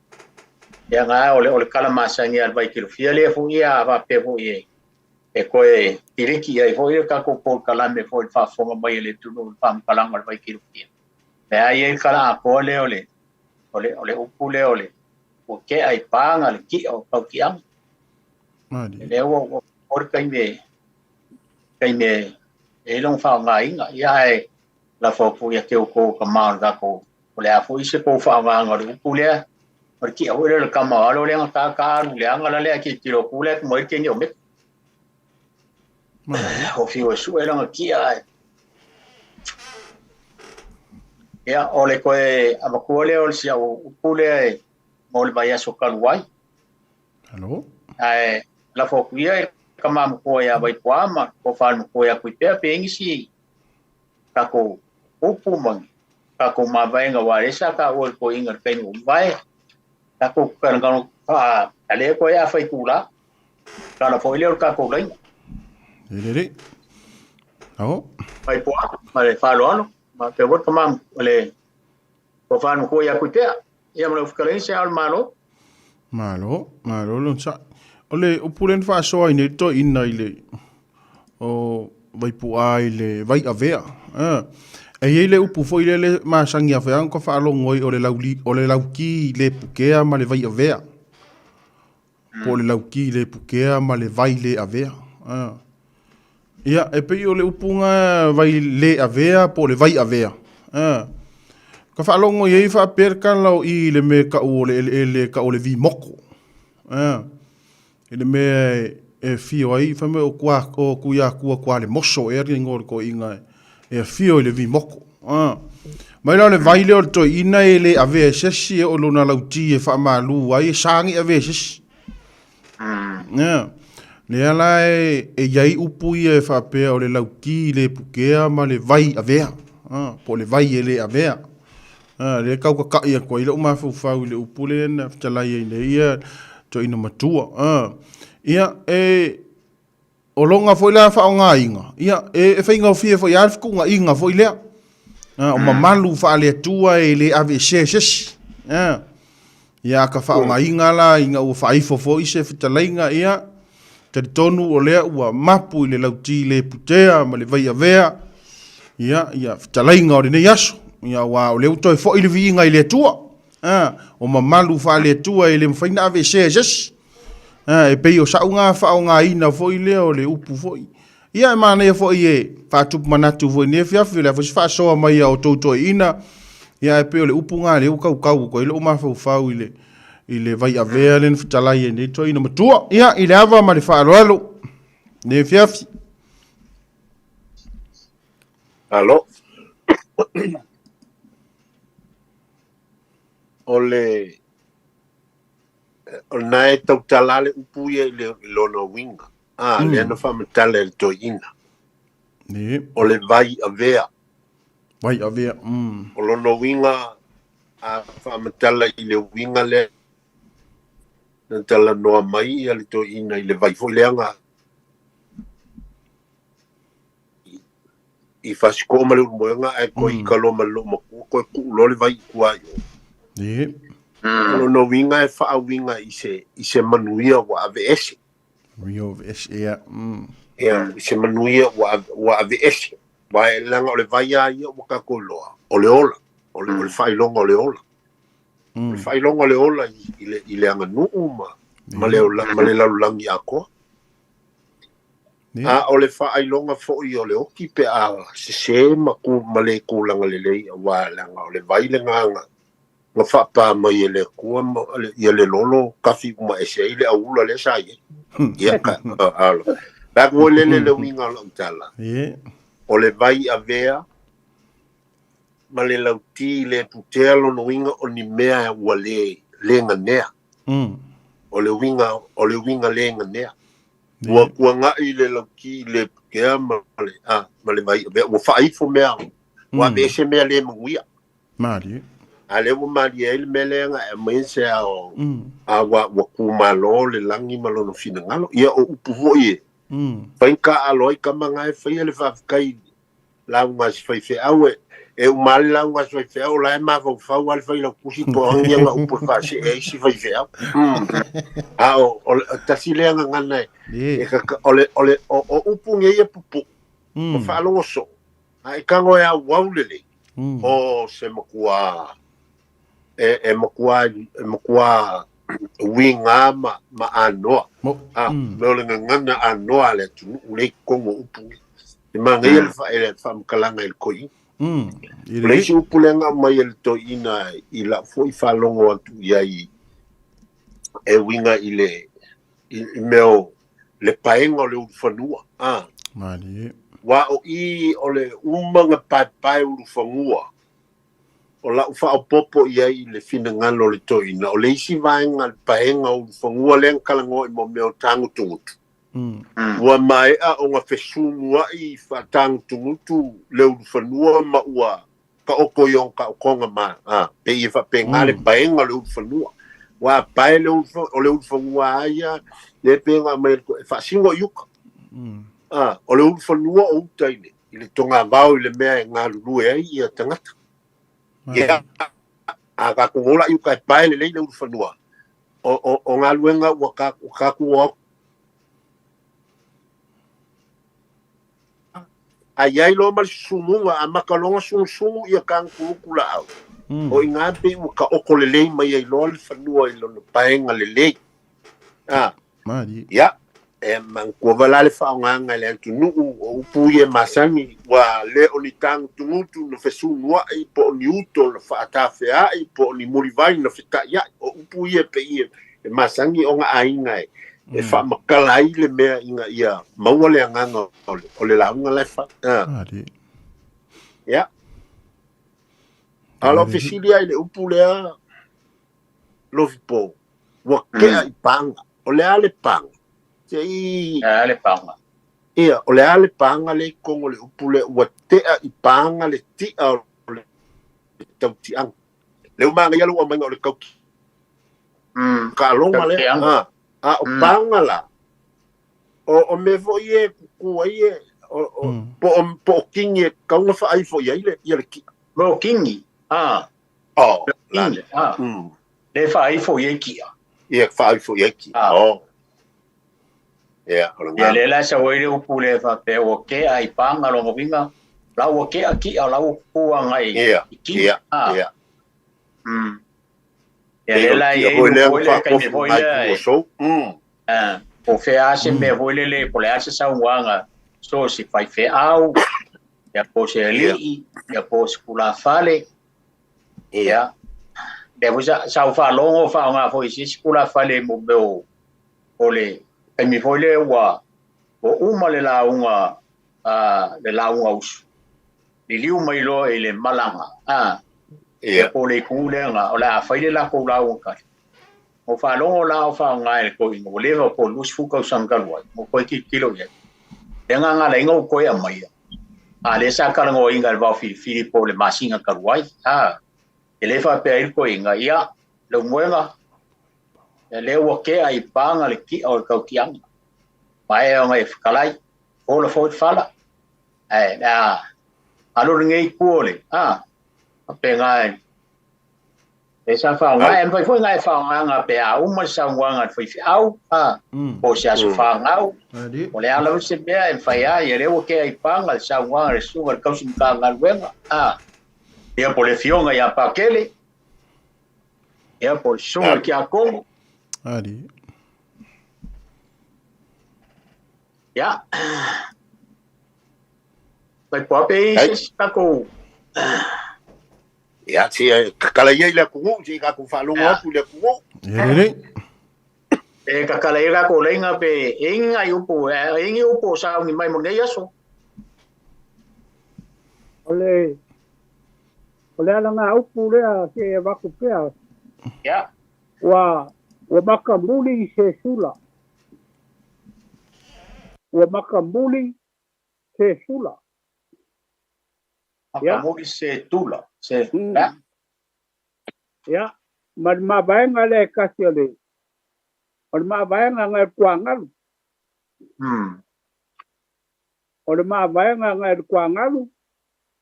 A: Ia na o le tala masani a le Vaikilufia lea foi a faapea foi e toe tiliki ai foi le tatou polokalame foi i le faafofoga mai a le atunuu i le faamatalaga o le Vaikilufia. E ai ai le tala atoa lea o le upu lea o le ua tea i paga le ti'a o tautiaga. E lea ua o le taimi e i lona faaaogaina. Ia ae lafo atu ia te outou tama o le tatou, o le a foi se tou faaaogaga o le upu lea, o le ti'a foi lea o le tama o Alo lea na tata alu leaga la lea tilotilo atu lea mai le teine o Meta. O fiu e sue lana ti'a ae. Ia o le toe avatua lea o le si au upu lea e mo le vaiaso talu ai.
C: Alo.
A: Ae lafo atu ia i tama matua ia Vaipuā ma tofa matua ia Tuipea pe nisi tatou upu ma tatou mavaega ua lea sa taua i le toeaina i le taimi ua mavae. Tatou talanoa a lea toe a fai tula. Tala foi lea o le tatou laina.
C: Lelei. Alo.
A: Vaipuā ma le faaaloalo ma pe foi tama le tofa matua ia Tuipea. Ia ma le fetalaiga se ao le Malo.
C: Malo, malo lon sa. O le upu lea na faasoa i nei toeaina i le o Vaipuā i le vai avea. E i ai le upu foi lea le masani a feaga ka faalogo ai o le lauli, o le lauki le pukea ma le vai avea. Po o le lauki le pukea ma le vai le avea. Ia, e pei o le upu nga vai le avea po o le vai avea. Ka faalogo i ai faapea le tala o i le mea tau o le eleele tau o le vimoko. I le mea e fio ai, fai mai o kua, o kuia kua kua le moso ea le ingoa o le toeaina e afio i le vimoko. Mai la o le vai lea o le toeaina e le avea e se isi e oo i lona lauti e faamalu ai e sagi avea e se isi. Lea la e i ai upu ia e faapea o le lauti le pukea ma le vai avea, po o le vai e le avea. Lea e tau kaka'i atu ai lou mafaufau i le upu lea na fetalai ai nei ia toeaina matua. Ia, e o lona foi la faaaogaina, ia, e faigofie foi lava le fetuunaiga foi lea. O mamalu faale-Atua e le aveesea e se isi. Ia, a ka faaaogaina la ina ua faaifo foi se fetalaiga, ia, talitonu o lea ua mapu i le lauti le putea ma le vai avea, ia, ia, fetalaiga o lenei aso, ia, aua o lea ua toe foi le viiga i le Atua. O mamalu faale-Atua e le mafai ona aveesea e se isi. E pei o sa'u na faaaogaina foi lea o le upu foi. Ia e manaia foi e faatupu manatu foi i lenei afiafi, o le a foi se faasoa mai a outou toeaiina. Ia ae pei o le upu na lea ua tautau atu ai lou mafaufau i le vai avea lea na fetalai ai nei toeaina matua. Ia, i le ava ma le faaaloalo lenei afiafi.
B: Alo. O le o lena e tautala le upu ia i le lona uiga. Lea na faamatala e le toeaina. O le vai avea.
C: Vai avea.
B: O lona uiga a faamatala i le uiga lea na talanoa mai ia le toeaina i le vai foi lea na i fasiko'o ma le ulumoega ae toe ika loa ma le loomatua toe tuu loa le vai i tua i o. O lona uiga e faauiga i se manuia ua aveese.
C: Manuia ua aveese, ia.
B: Ia, i se manuia ua aveese. Aua e leaga o le vai lava ia ua tatou iloa, o le ola, o le faailoga o le ola. O le faailoga o le ola i le aganuu ma le lalolagi atoa. A o le faailoga foi o le oki pe a sesē ma ku ma le tulaga lelei aua leaga o le vai le gāga na faapā mai e le Atua ma ia le lolo kafi uma ese ai le aula lea sa i ai. Ia ka alo. La ko lele le uiga o lau tala. O le vai avea ma le lauti le putea lona uiga o ni mea ua lē lē ganea. O le uiga o le uiga lē ganea ua kuagaʻi le lauti le putea ma le a ma le vai avea ua faaifo mea ua aveese mea lē manuia.
C: Malie.
B: A lea ua malie ai le mea lea ga e aumaia se ao a ua ua kumālō le lagi ma lona finagalo ia o upu foʻi e faigakaalo ai kama ga e faia le faafetai lauga a se faifeau e e uma le lauga a se faifeau o la e mafaufau a le failautusi po o agi aga upu e faasee ai isi faifeau. A o o tasi lea gagana e e o le o le o upu nei e pupuʻu ma faalogo soo a e tago e auau lelei o se matua e e matua e matua uiga ma ma anoa a me o le gagana anoa a le atunuu lea i totonu o upu nei. E manaia le le faamatalaga i le toeaina. O le isi upu lea na aumai e le toeaina i lau foi faalogo atu i ai e uiga i le i mea o le paega o le ulufanua. A.
C: Malie.
B: Ua o i o le uma na paepae ulufanua o lau faaopoopo i ai i le finagalo o le toeaina o le isi vaega le paega o ulufanua lea na talanoa i mo mea o tagutugutu. Ua maea ona fesunuaʻi faatagutugutu le ulufanua ma ua taoto i ona taotoga ma a pei e faapena le paega o le ulufanua. Ua pae le ulu o le ulufanua a ia le pei ona aumai e faasino i uta. A o le ulufanua o uta i le i le togavao i le mea e galulue ai ia tagata. Ia a tatou o la i uta e pae lelei le ulufanua o o o galuega ua tatou o atu a iai loa ma le susumuga amata loa ona sugsugu ia tagutugutu laau o iga pei ua taoto lelei mai ai loa le fanua i lona paega lelei. A
C: Malie.
B: Ia e manatua vala le faaaogaga e le atunuu o upu ia e masani ua le o ni tagutugutu na fesunuaʻi po o ni uto na faatafeaʻi po o ni mulivai na fetaʻiaʻi o upu ia pei e masani ona aiga e e faamatala ai le mea ina ia maua le agaga o le lauga la e fai.
C: Malie.
B: Ia. A o lau fesili lava i le upu lea Lofipo, ua tea i paga. O le a le paga? Se i
A: A le paga.
B: Ia, o le a le paga lea i totonu o le upu lea ua tea i paga le ti'a o le tautiaga. Lea ua manaia lou aumaiga o le tauti taaloga lea.
A: Tautiaga.
B: A o paga la, o mea foi ia e tutu ai e o po o kini e tatau ona faai foi ai le ia le ti'a.
A: Mo kini. A.
B: Oh, la
A: le. A. Le faaifo i ai ti'a.
B: Ia faaifo i ai ti'a. Oh. Ia, o le
A: Ia le la sa oi le upu le faapea ua tea i paga lona uiga la ua tea ti'a la ua tutu agai i kini.
B: Ia, ia.
A: Ia le la i ai le foi le taimi foi lea. Po o fea lava se mea foi lele po o le a se saunoaga so se faifeau, ia po o se alii, ia po o se tulafale. Ia. Lea foi sa ou faalogo faaaoga foi i se isi tulafale mo mea o le taimi foi lea ua uma le lauga le lauga usu liliu mai loa i le malaga a ia po o le itu lea na o le a fai le latou lauga tali. Ua faalogo la o faaaoga e le toeaina ua leva po o le 20 tausaga talu ai ua toe tilotilo i ai. Le agaga ala ai ona ou toe aumaia a lea sa talanoaina i le vaofilifili po o le masina talu ai a e le faapea ai le toeaina ia Leulumoega ia lea ua tea i paga le ti'a o le tautiaga maea ona e fetalai fola foi le fala ae a alo lenei itu o le a faapena e e sa faaaoga e mafai foi ona e faaaogaina pe a uma le saunoaga a le faifeau a po o se aso fanau o le a lava se mea e mafai lava ia lea ua tea i paga le saunoaga a le susuga i le tausi Matagaluega a ia po o le afioga ia Pakele ia po o le susuga i le Tiakono. Ia mai po pe i se isi tatou.
B: Ia, se e tatala ia i le atunuu, se i tatou faalogo atu i le atunuu.
C: Ia lelei.
A: E tatala ia tatou laina pe e i ni nai upu, e i ni upu o sauni mai mo lenei aso.
D: O le alaga upu lea se e vaku pea.
A: Ia.
D: Ua makamuli i se sula. Ua makamuli se sula. Ia.
A: Makamuli se tula. Se. Ia.
D: Ia. Ma le mavaega lea e kasi o le mavaega ngai le kuagalu. O le mavaega ngai le kuagalu,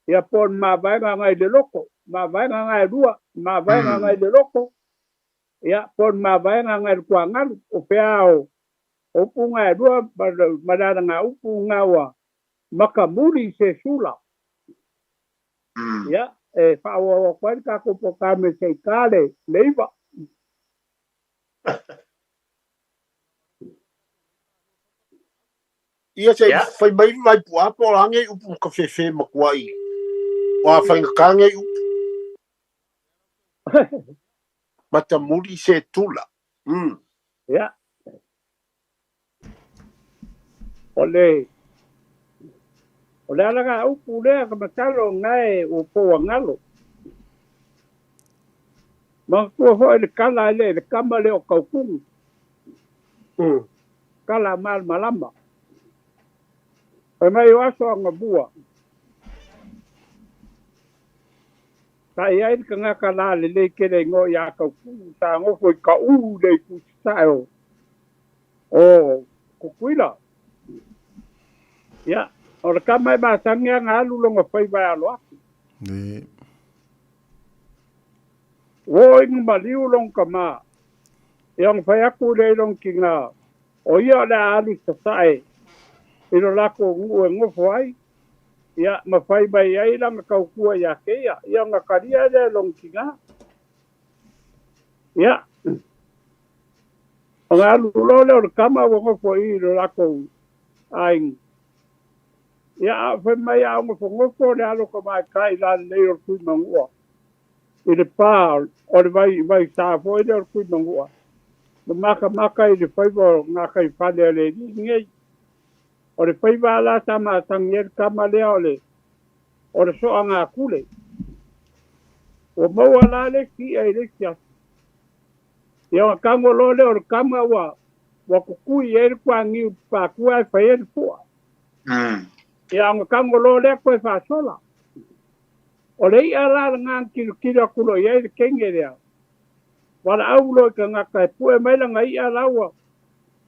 D: ia po o le mavaega ngai le loko, mavaega ngai lua, mavaega ngai le loko, ia po o le mavaega ngai le kuagalu, o pea o upu ngai lua, ma le alaga upu ngā ua makamuli se sula. Ia, e whaawaawa koe le tākou po kāme se i kā le leiva.
B: Ia se fai mai vai pua po lange upu ka fefe makuai. Wa whainga kānge upu. Matamuli se tula.
D: Ia. O le alaga upu lea ka matalo ngai o pō ngalo. Matua foi le kala le kama le o kaukungu. Kala mal malama. E mai o aso anga bua. Ta ia i ka ngaka la le le kele ngo ia kaukungu. Ta ngofo i ka uu le kusita o. O kukuila. Ia. O le kama e masangi anga alu longa whaiva alo aku. Wo inga maliu long ka mā. Ia ang whai aku le long ki ngā. O ia le alu sasae. I lo lako ngu e ngofo ai. Ia ma whai mai ai langa kaukua ia keia. Ia nga karia le long ki ngā. Ia. O ngā alu lo le o le kama o ngofo i lo lako aing. Ia a whai mai a ngofo ngofo le alo ka mai kai la le o kui mangua. I le pā o le vai sā fo i le o kui mangua. Ma maka maka i le whaiva o ngā kai whale o le ngei. O le whaiva la tā mātangi e le kama lea o le soa ngā kule. O maua la le ki e le kia. Ia o kango lo le o le kama ua kukui e le kua ngiu pākua e whai e le fua. Ia o kango lo lea koe whāsola. O le ia la ngā kilo kilo akulo ia i le kenge lea. Wala au lo i ka ngaka e pue mai la ngā ia laua.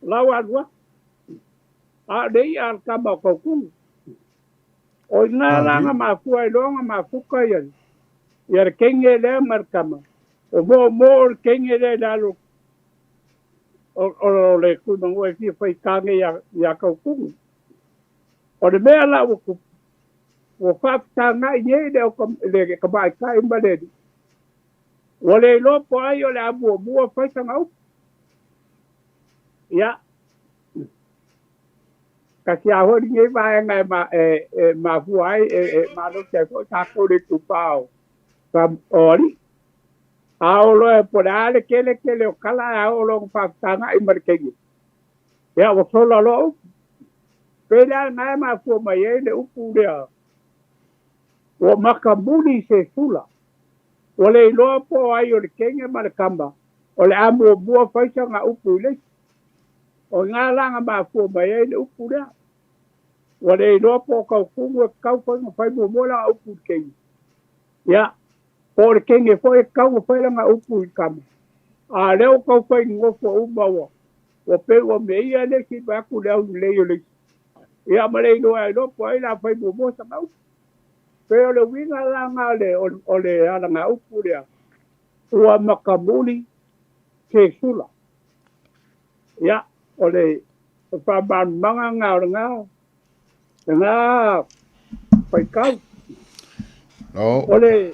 D: Laua alua. A le ia al kama o kaukungu. O i ngā langa mafua i loanga mafuka ia. Ia le kenge lea markama. O mo mo o le kenge lea lalo. O le kui mangua e fia whai kānge ia kaukungu. O le mea la ua kupu. Ua whaapita ngai nei le o le ka mai kai ma le. Ua le lopo ai o le amua mua whaitanga upu. Ia. Ka sia hori ngei vaenga e mafua ai e malo kia ko tākou le tupao. Ka ori. A olo e pore ale kele kele o kala a olo whaapita ngai ma le kengi. Ia ua sola loa upu. Pele ngai mafua mai e le upu lea. Ua makamuli se sula. Ua le iloa po ai o le kenge ma le kama. O le amua mua whaisa ngā upu i le. O ngā langa mafua mai ai le upu lea. Ua le iloa po kaukungu e kau whai ngā whai mua mua la upu i kenge. Ia, po le kenge fo e kau ngā whai la ngā upu i kama. A leo kau whai ngofo uma ua. Ua pe ua me ia le ki baku le au le o le. Ia ma le iloa iloa po ai la whai mua mua sa ngā upu. Pe o le winga la ngā le o le ala ngā upu lea. Ua makamuli ke sula. Ia, o le whamanu ngā o le ngā. Le ngā whaikau. O le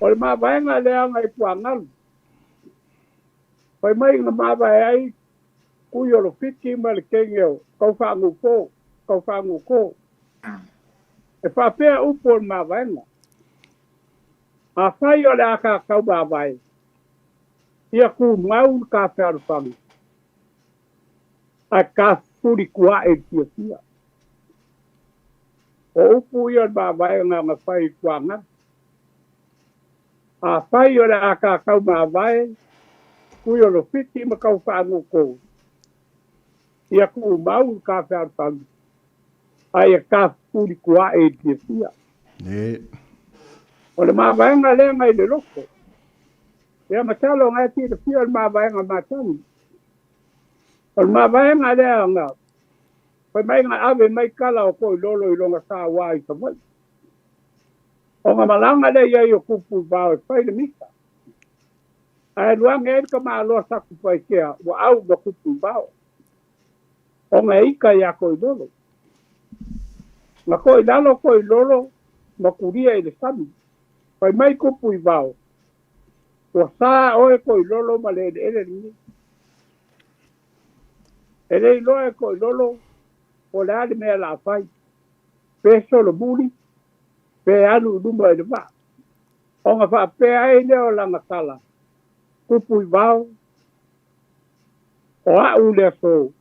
D: o le mawaenga lea ngai puangalu. Whai mai ngā mawae ai kui o lo fiti ma le kenge o kau whangu kō, kau whangu kō. E whapea upu o le mawaenga. A whai o le aka kau mawae. Ia ku ngau ka whearuwhanga. A ka furi kua e tia tia. O upu ia le mavaega na fai i tuaga. Afai o le a kākau mavae, kui o lo fiti ma kau whaangukou. Ia ku mau ka whealfami. Ai e ka fuli kua e te fia.
C: Ne.
D: O le mavaega lea ngai le loko. Ia masalo ngai ti le fia o le mavaega matani. O le mavaega lea nga. Fai mai nga ave mai kala o koi lolo i longa sa wā i Savaii. O nga malanga lea ia i o kupu vao e fai le misa. Ae luanga e ka maaloa saku pai kea, ua au ma kupu vao. O nga ika ia koi lolo. Nga koi lalo koi lolo, ma kuria i le sami. Fai mai kupu i vao. Ua saa oe koi lolo ma le ele ele ni. E le iloa e koi lolo, o le ale mea la fai. Pe solo muli, pe alu luma i le vaa. O nga whaapea ai leo langa tala. Kupu i vao, o au le aso,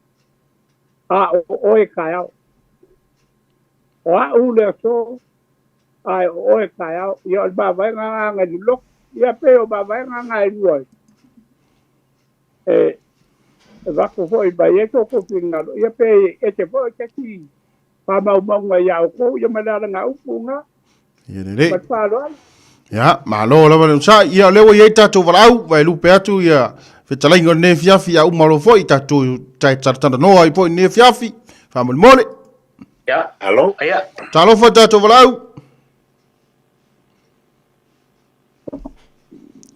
D: a o oe kai ao. O au le aso, a o oe kai ao. Ia o le mavaega nga ni loko. Ia pe o mavaega nga e lua. E vaku foi mai e toko pingalo. Ia pe e te foi te ki whamaumaunga ia o kou, ia malala ngā upu ngā.
C: Ia lelei.
D: Ma le faaaloalo.
C: Ia, malo lava le onosai. Ia, o lea ua i ai tatou valaau, vai lupe atu ia fetalaiga o lenei afiafi, ia uma loa foi tatou tae talatalanoa ai foi i lenei afiafi. Faamolemole.
A: Ia.
B: Alo.
A: Ia.
C: Talofa tatou valaau.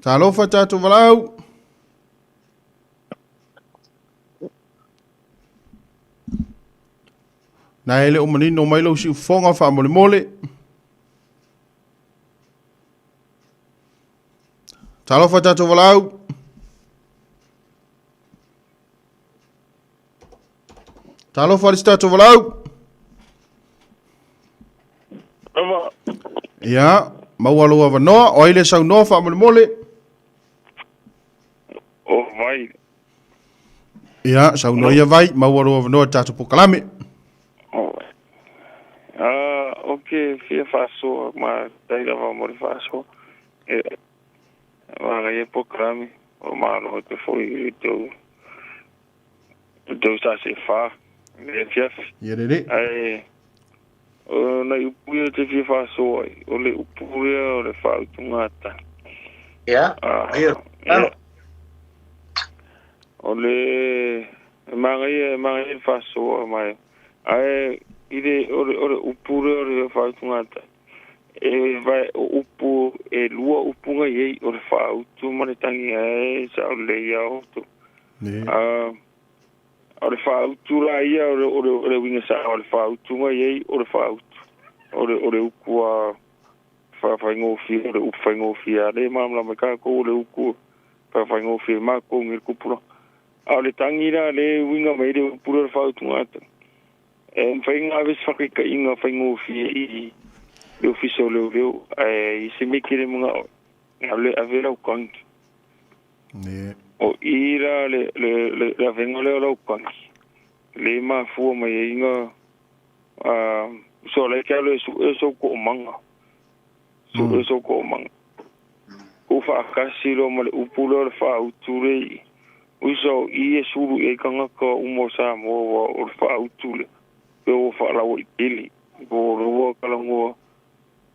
C: Talofa tatou valaau. Na e le o manino mai lou siufofoga faamolemole. Talofa tatou valaau. Talofa le tatou valaau.
E: Lava.
C: Ia, maua lou avanoa, o ai le saunoa faamolemole.
E: O vai.
C: Ia, saunoa ia vai, maua lou avanoa i le tatou polokalame.
E: O vai. O ke fia faasoa ma tai lava mo le faasoa. E maga ia polokalame o malo te foi i tau tau sa se fa le fiafi.
C: Ia lelei.
E: Ae o nai upu ia te fia faasoa ai, o le upu lea o le faautuga
A: Ia. Ia.
E: Ia. O le magaia le faasoa mai. Ae i le o le upu lea o le faautuga e vai o upu e lua upu ngai ei o le faautu ma le tangi e sa o le ia o tu. O le faautu la ia o le winga sa o le faautu ngai ei o le faautu. O le uku a whaingofia, o le upu whaingofia, le mamla mai ka ko le uku whaingofia ma ko ngir kupura. A o le tangi la le winga mai le upu le faautu ngata. E whainga ves whakika inga whaingofia i le ofisa o leo leo, e i se meke le mga o, le ave lau kangi.
C: Ne.
E: O i la le avenga leo lau kangi. Le mafua mai inga, so le kia le su e so ko manga. Su e so ko manga. Ko whaakasi lo ma le upu leo le whautule i. Uiso i e suru e kangaka umo sa moa o le whautule. Pe o whaalawa i pili. Ko roa kalangoa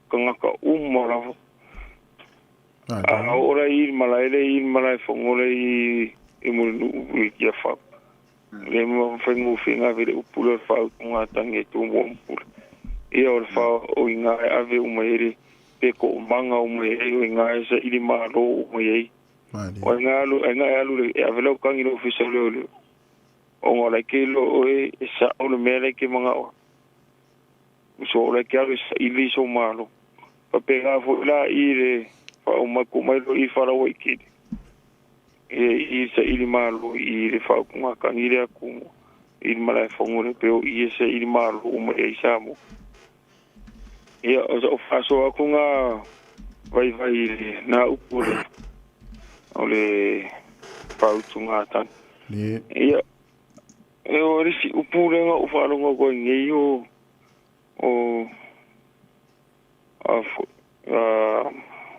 E: kangaka uma lava. A ora i malae le i malae whangole i murinu i kia whap. Le mua whaingu whinga vere upu le whautu ngā tangi e tō mua mpura. Ia o le whao o i ngā e ave umaere, pe ko o manga umaere, o i ngā e sa iri māro umaere. O i ngā alu, e alu le, e ave lau kangi lo ofisa leo leo. O ngā lai ke lo o e, e sa o le mea lai ke manga o. So o lai ke alu e sa ili so māro. Pa pe ngā fo la i le whao mai ko mai lo i wharawa i kiri. E i sa ili māro i le whao ku ngā kangi lea kumu. I le malae whangore pe o i e sa ili māro o mai e i sa mo. Ia, o sa o whaso aku ngā vai vai i le nā upu le o le whautu ngā tani. Ia, e o risi upu le ngā u whalonga koe ngei o A a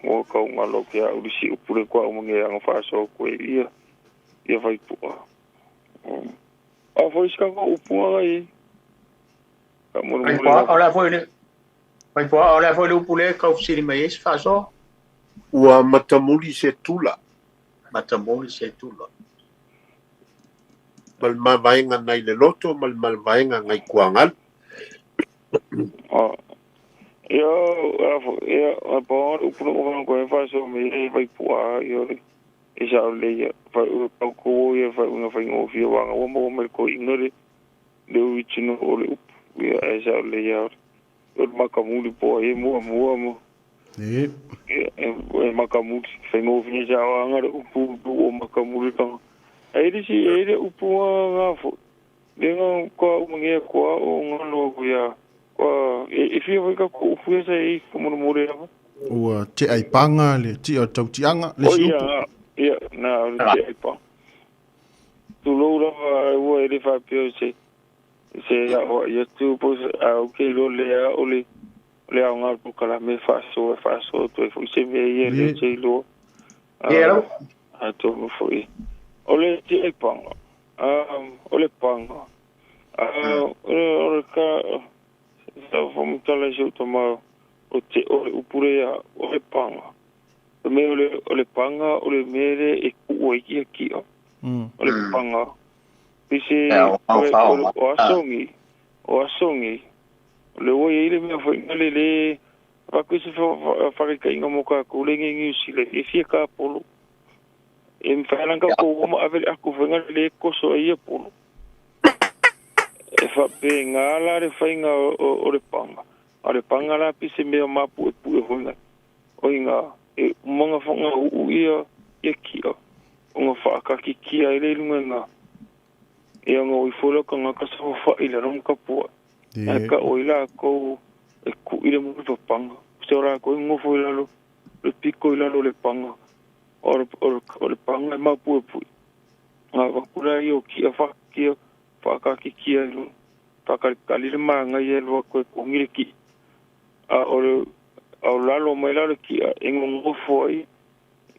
E: o ka unga lo ke au si upule kwa o nge anga fa so ko ia ia vai pua. A foi ska ko upua ai. Ka mo
A: mo le ola foi le. Vai pua ola foi le upule ka ufsiri mai es fa so.
B: Ua matamuli se tula.
A: Matamuli se tula.
B: Mal mavaenga nai le loto mal malvaenga ngai kuangal.
E: Ah. Ia ia a pa upu o ko fa so me vai pua ia le e sa le ia fa o ko ia fa una fa ngo fi wa ngo mo me ko ingore le u chino o le upu ia e sa le ia o makamuli po e mo mo mo
C: e
E: e makamuli fa ngo fi sa wa nga le upu o makamuli ka e ri si e le upu nga fo le nga ko nge ko o nga lo ko ia e fia foi ka ko upu sa e ko mo mo re
C: ua te ai panga le ti o tau tianga le
E: si upu ia na le te ai panga tu lo lava ua e le fa pio se se ia o ia tu po a o ke lo le a o le le a nga ko kala me fa so to e foi se me ia le te lo
A: ia lo
E: a to mo foi o le te ai panga o le panga o le ka sa fomutala se tama o te o le upure o le panga o me o le panga o le mere e ku o ki ki o le panga pise o asongi le o ile me fo le le va ku se fa ka inga mo ka ku le ngi si le e fia ka polo e mfala ka ko mo ave aku fo le ko so e polo e fa pe ngala le fainga o le panga. O le panga la pise mea mapu e pu e honga. O inga e manga whanga uu ia ia kia. O ngā whaakaki kia i le lunga ngā. E anga o i fōla ka ngā kasa wha i le rong kapua. E ka o i la kou e ku i le muli panga. Se o rā ko i ngofo i lalo le piko i lalo le panga. O le panga e mapu e pui. Ngā wakura i o kia whakia whakaki kia i runga. Whakalikali le maanga i e lua koe kongire ki. A o le au lalo mai lalo ki a e ngofo ai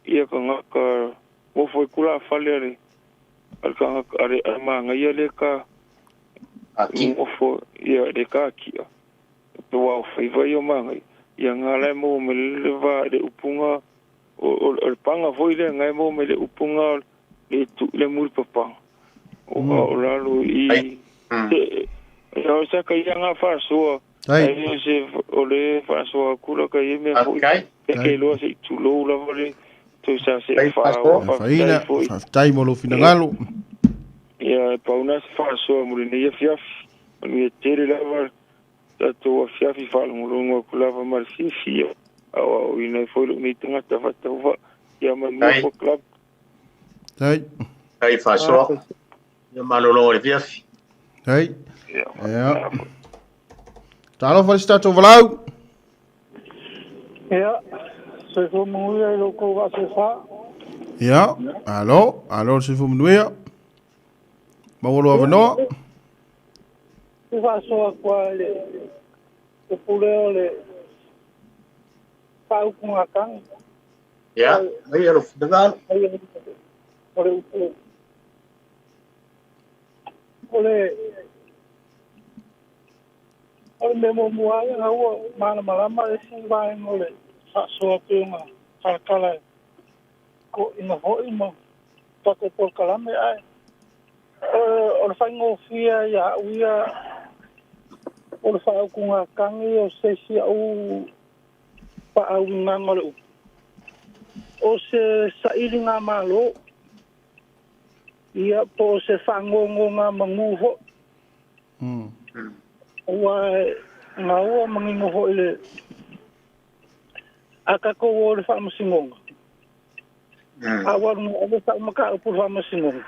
E: ia ka ngaka ngofo i kula whale ale al ka ngaka ale a maanga ia le ka ngofo ia le ka kia. Pe wau whaiwa i o maanga ia ngā lai mō me le wā le upunga o le panga foi le ngai mō me le upunga le tu le muri papanga. O lalo i e o sa ka ia ngā whasoa ai se o le whasoa kula ka ia mea foi e ke loa se i tulou lava le to sa se
C: whaina whaftai mo lo finangalo
E: ia pauna se whasoa mo le nei fiafi o ni e tere lava tatou afiafi faalogologo aku lava ma le fiafia au au ina foi lou nei tagata fatauva ia manua fo club
C: tai
A: tai whasoa ia malolo le fiafi.
C: Hei. Ia. Talo fa sta to valau.
F: Ia. Se fo muia lo ko va se fa.
C: Ia. Alo, alo se fo muia. Mawolo avano.
F: Se va so kwa le o pule le pa ku ngakang.
A: Ia, ai lo dagal.
F: Ore ole ole me mo mua ia ua mana malama e si vaenga o le faasoa peuga kalakala ko ina ho'i ma tatou polokalame ae o le faigofia ia a'u ia o le faaukugakagi o se isi a'u faauigaga o le upu o se sa'iliga mālō ia po o se faagogoga magū ho'i ua gaua magigo ho'i le a takou o le faamasinoga a ua luga ave sa'u mataupu le faamasinoga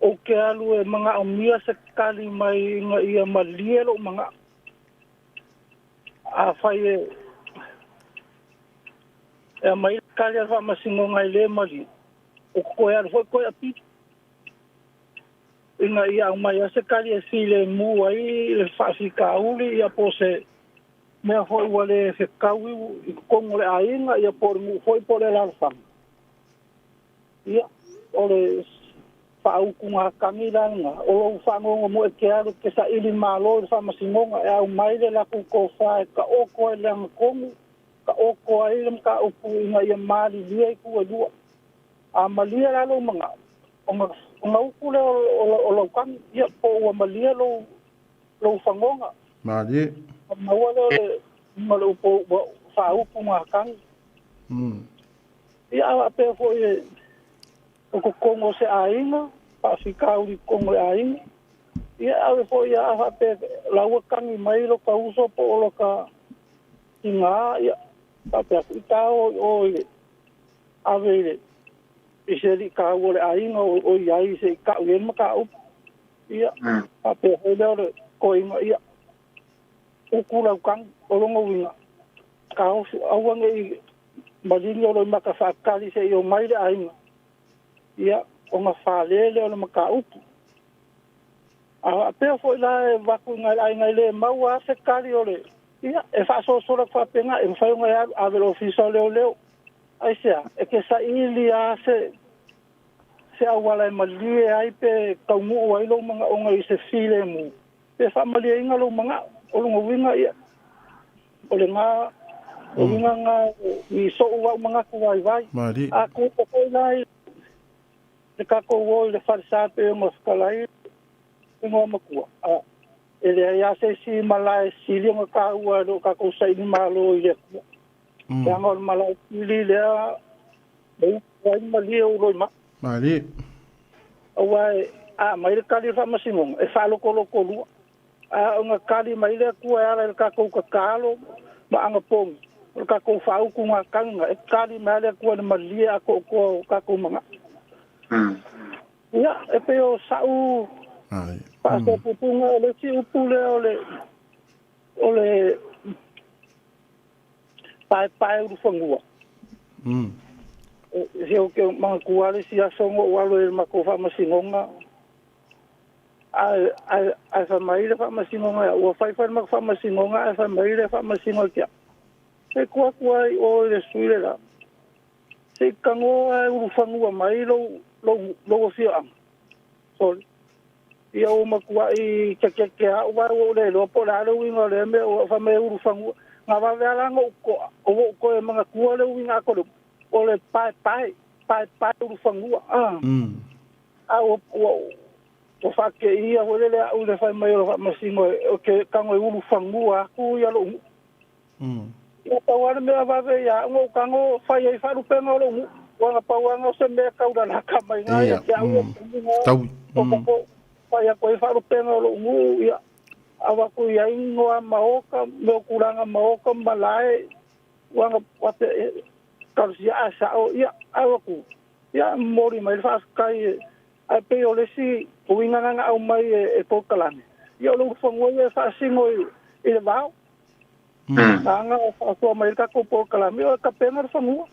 F: o ke alu e maga'omia se kali mai ina ia malie lo'u maga'o a fai e e mai kali a le faamasinoga i lē malie o koe alu fo'i koe apili ina ia aumai a se kali e filemu ai le faafikauli ia po se Mea foi ua le fekaui i totonu o le aiga, ia po o le nuu foi po o le alaalafaga. Ia, o le faautugatagi la lena, o lou faanonomua e te alu e te saili malo i le faamasinoga e aumai le latou tofa e taoto ai i le agatonu, taoto ai le mataupu ina ia malilie itu e lua. A malie la lou manao, ona, ona utu lea o lau tagi, ia po ua malie lou, lou fagoga.
C: Malie.
F: Ona maua lea o le ma le upu ua faautugatagi. Ia a faapea foi e o totonu o se aiga, faafitauli i totonu o le aiga, ia e ave foi a faapea la ua tagi mai lota uso po o lota tina, ia faapea atu i ta o i o i le ave i le i se alii taua o le aiga o i ai se i tau i ai le mataupu. Ia faapea foi lea o le toeaina, ia utu lau tagi, o lona uiga, taofi aua ne i maligi o Loimata faatali se i omai le aiga, ia, ona fale lea o le mataupu. A faapea foi la e avatu i nai aiga e le maua lava se tali o le, ia, e faasolosolo atu faapena, e mafai ona e alu ave i le Ofisa o Leoleo. Aisea? E te saili lava se se auala e malie ai pe taunuu ai lou manaoga i se filemu, pe faamalieina lou manao. O lona uiga, ia, o lena uiga lena i sou au manatu vaivai. A tuuina foi la i le tatou o i le falesa pei ona fetalai le igoamatua, a, e leai lava se isi malae sili ona taua i lo tatou saili malo i le Atua. Leaga o le malae sili lea e upu ai malie o Loimata.
C: Malie.
F: Aua a aumai le tali o le faamasinoga, e faalotolotolua. A ona tali mai le Atua e ala i le tatou tatalo ma anapogi, o le tatou faautugatagi, e tali mai lava le Atua i le malie atoatoa o tatou manao. Ia, e pei o sa'u faasoapupuga, o le isi upu lea o le o le paepae ulufanua. Se ou te manatua lava le isi aso na ou alu ai i le matou faamasinoga, ae ae ae fai mai le faamasinoga ia au, ua fai foi le matou faamasinoga ae fai mai le faamasino ia te au, se i tuu atu lava i o i le sui le la, se i tagoa e ulufanua mai lou lou lou afioaga. Sorry. Ia ua matuai tiatiatia au vae ua ou le iloa po o le a le uiga o lea mea ua fai mai e ulufanua. Na vave lava la ona ou to'a, ua ou toe manatua le uiga atoa o le upu, o le paepae, paepae ulufanua. A, a ua, ua, ua faateia foi lele au i le fai mai o le faamasino ou te tago e ulufanua atu ia lou nuu. Ia pau lava le mea vave ia au na ou tago fai ai faalupega o lou nuu. Ua na pau lava na o se mea taulalata mai na ia te au ia taimi na o tatou fai atu ai faalupega o lou nuu ia avatu i ai igoa maota, mea o tulaga maota ma malae ua na talosia a sao ia au atu ia momoli mai le faafetai ae pei o le isi uiga na na aumai e polokalame ia o le ulufanua ia e faasino i le vao. Aga e faasoa mai ai le tatou polokalame, o e tapena le fanua.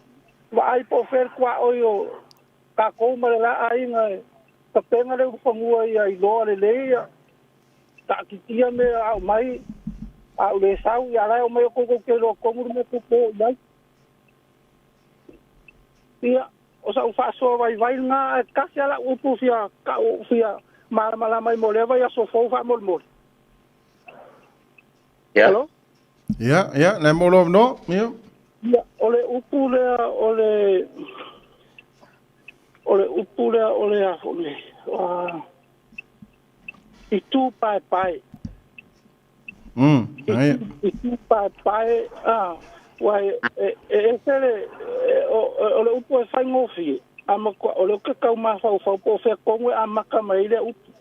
F: Vaai po o fea le tuaoi o tatou ma le la aiga e tapena le ulufanua ia iloa lelei ia taatitia mea a aumai, a ou le sau, ia la e omai outou tou te iloa tonu le mea tou te o i ai. Ia, o sau faasoa vaivai lena, ae tasi lava lau upu fia tau fia malamalama ai mo lea vaiaso fou faamolemole.
A: Ia.
F: Hello?
C: Ia, ia, le mo lo no, ia.
F: Ia, o le upu lea o le o le upu lea o le a foi nei, itu paepae.
C: Ia.
F: Itu paepae, a, ua e, e, e ese le, e, o, o le upu e faigofie, a matua, o lea ou te tau mafaufau po o fea tonu e amata mai ai lea upu.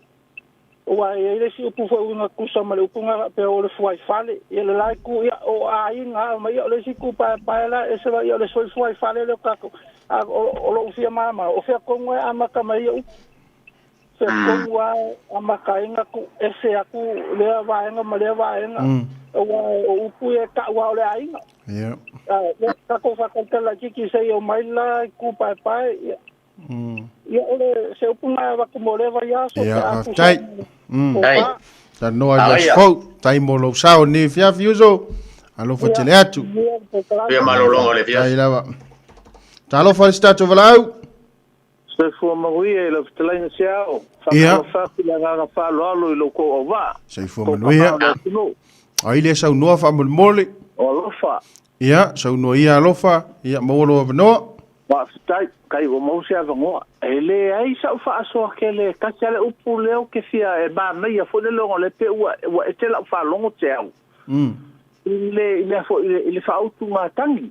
F: Aua e i ai le isi upu foi uiga tusa ma le upu na faapea o le fuaifale. Ia le la itu, ia o aiga a mai, ia o le isi itu paepae la ese la, ia o le fuaifale lea o tatou. A o lou fia malamalama, o fea tonu e amata mai ia upu? Fea tonu lava e amata ai ona tuu ese atu lea vaega ma lea vaega, aua o upu ia e tau lava o le aiga.
C: Ia.
F: A, ia, tatou faatalitali laitiiti se i omai le la itu paepae, ia. Ia, o le se upu na e avatu mo lea vaiaso
C: Ia,
F: pe a tusa
C: faafetai.
F: ma le tofa.
C: Talanoa i le
A: Aia.
C: aso fou. Tai mo lou sao ni fiafi uso. Alofa tele atu.
A: Ia malologa o le
C: Tai
A: afiafi.
C: lava. Talofa le se tatou valaau.
F: Soifua manuia i lau fetalaiga se ao.
C: Ia.
F: Faatalofa atu i le agaga faaaloalo i lou kou auvaa.
C: Soifua
F: Kou
C: manuia.
F: papa o le atunuu.
C: Ai le saunoa faamolemole.
F: O alofa.
C: Ia, saunoa ia alofa, ia maua lou avanoa.
F: Faafetai, kai ua maua se avanoa. E leai sa'u faasoa kele kasi a le upu lea ou te fia e manaia foi le logo le pe ua ua ese la'u faalogo te au. I le foi i le faautugatagi.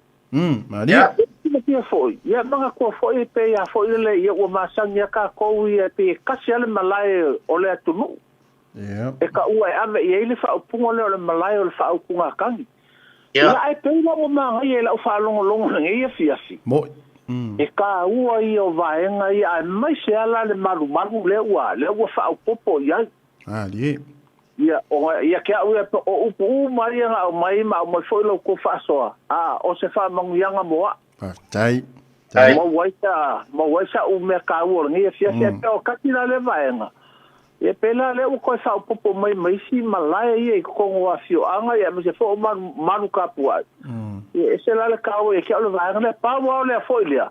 C: Malia.
F: Ia fia foi. Ia manatua foi pe ia foi le ia ua masani a tatou ia pe kasi a le malae o le atunuu.
C: Ia.
F: E ka ua e ave i ai le faaupuga lea o le malae o le faautugatagi.
A: Ia.
F: Ia ae pei la ua magaia i la'u faalogologo lenei afiafi.
C: Moi.
F: E tāua ia o vaega ia aemaise ala le malumalu lea ua faaopoopo i ai.
C: Ali.
F: Ia o ia ke au ia o upu uma ia na aumai ma aumai foi lou kou faasoa. A o se faamanuiaga mo a'u.
C: Faafetai.
A: Tai.
F: Maua ai sa'u mea kāua o lenei afiafi ae pea o kasi la lea vaega. Ia pe la lea ua toe faaopoopo mai ma isi malae ia i totonu o afioaga ia aemaise foi o malu malu tapuai. Ia ese la le kāua ia ke au le vaega lea pau lava o lea foi lea.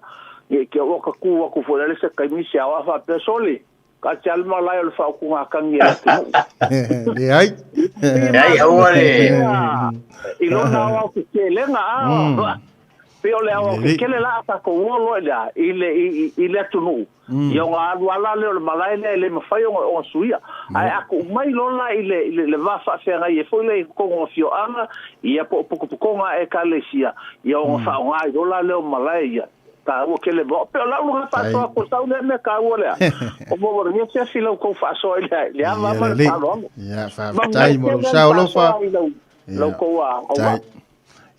F: Ia ke ua tatū atu foi la le se taimi se ao a faapea sole. Ka te ale malae o le faautugatagi e le atunuu.
C: Le ai.
A: Ai aua le.
F: I lona aoao kekelega a. Pe o le aoao kekele la a tatou o loa i le a i le i le atunuu. Ia ona alu ala lea o le malae lea e le mafai ona suia. Ae a tuu mai loa la i le i le va faafeagai ai foi lea i totonu o afioaga ia po o potopotoga a ekalesia ia ona faaaoga ai loa la lea o malae ia. Tāua kele mo. Pe o lau luna faasoa ko sau lea mea tāua lea. O mo wara nia fiafi lau kou faasoa i le le ava ama le faaaloalo.
C: Ia, faafetai mo lou sao alofa.
F: Lau kou a auvaa.
C: Tai.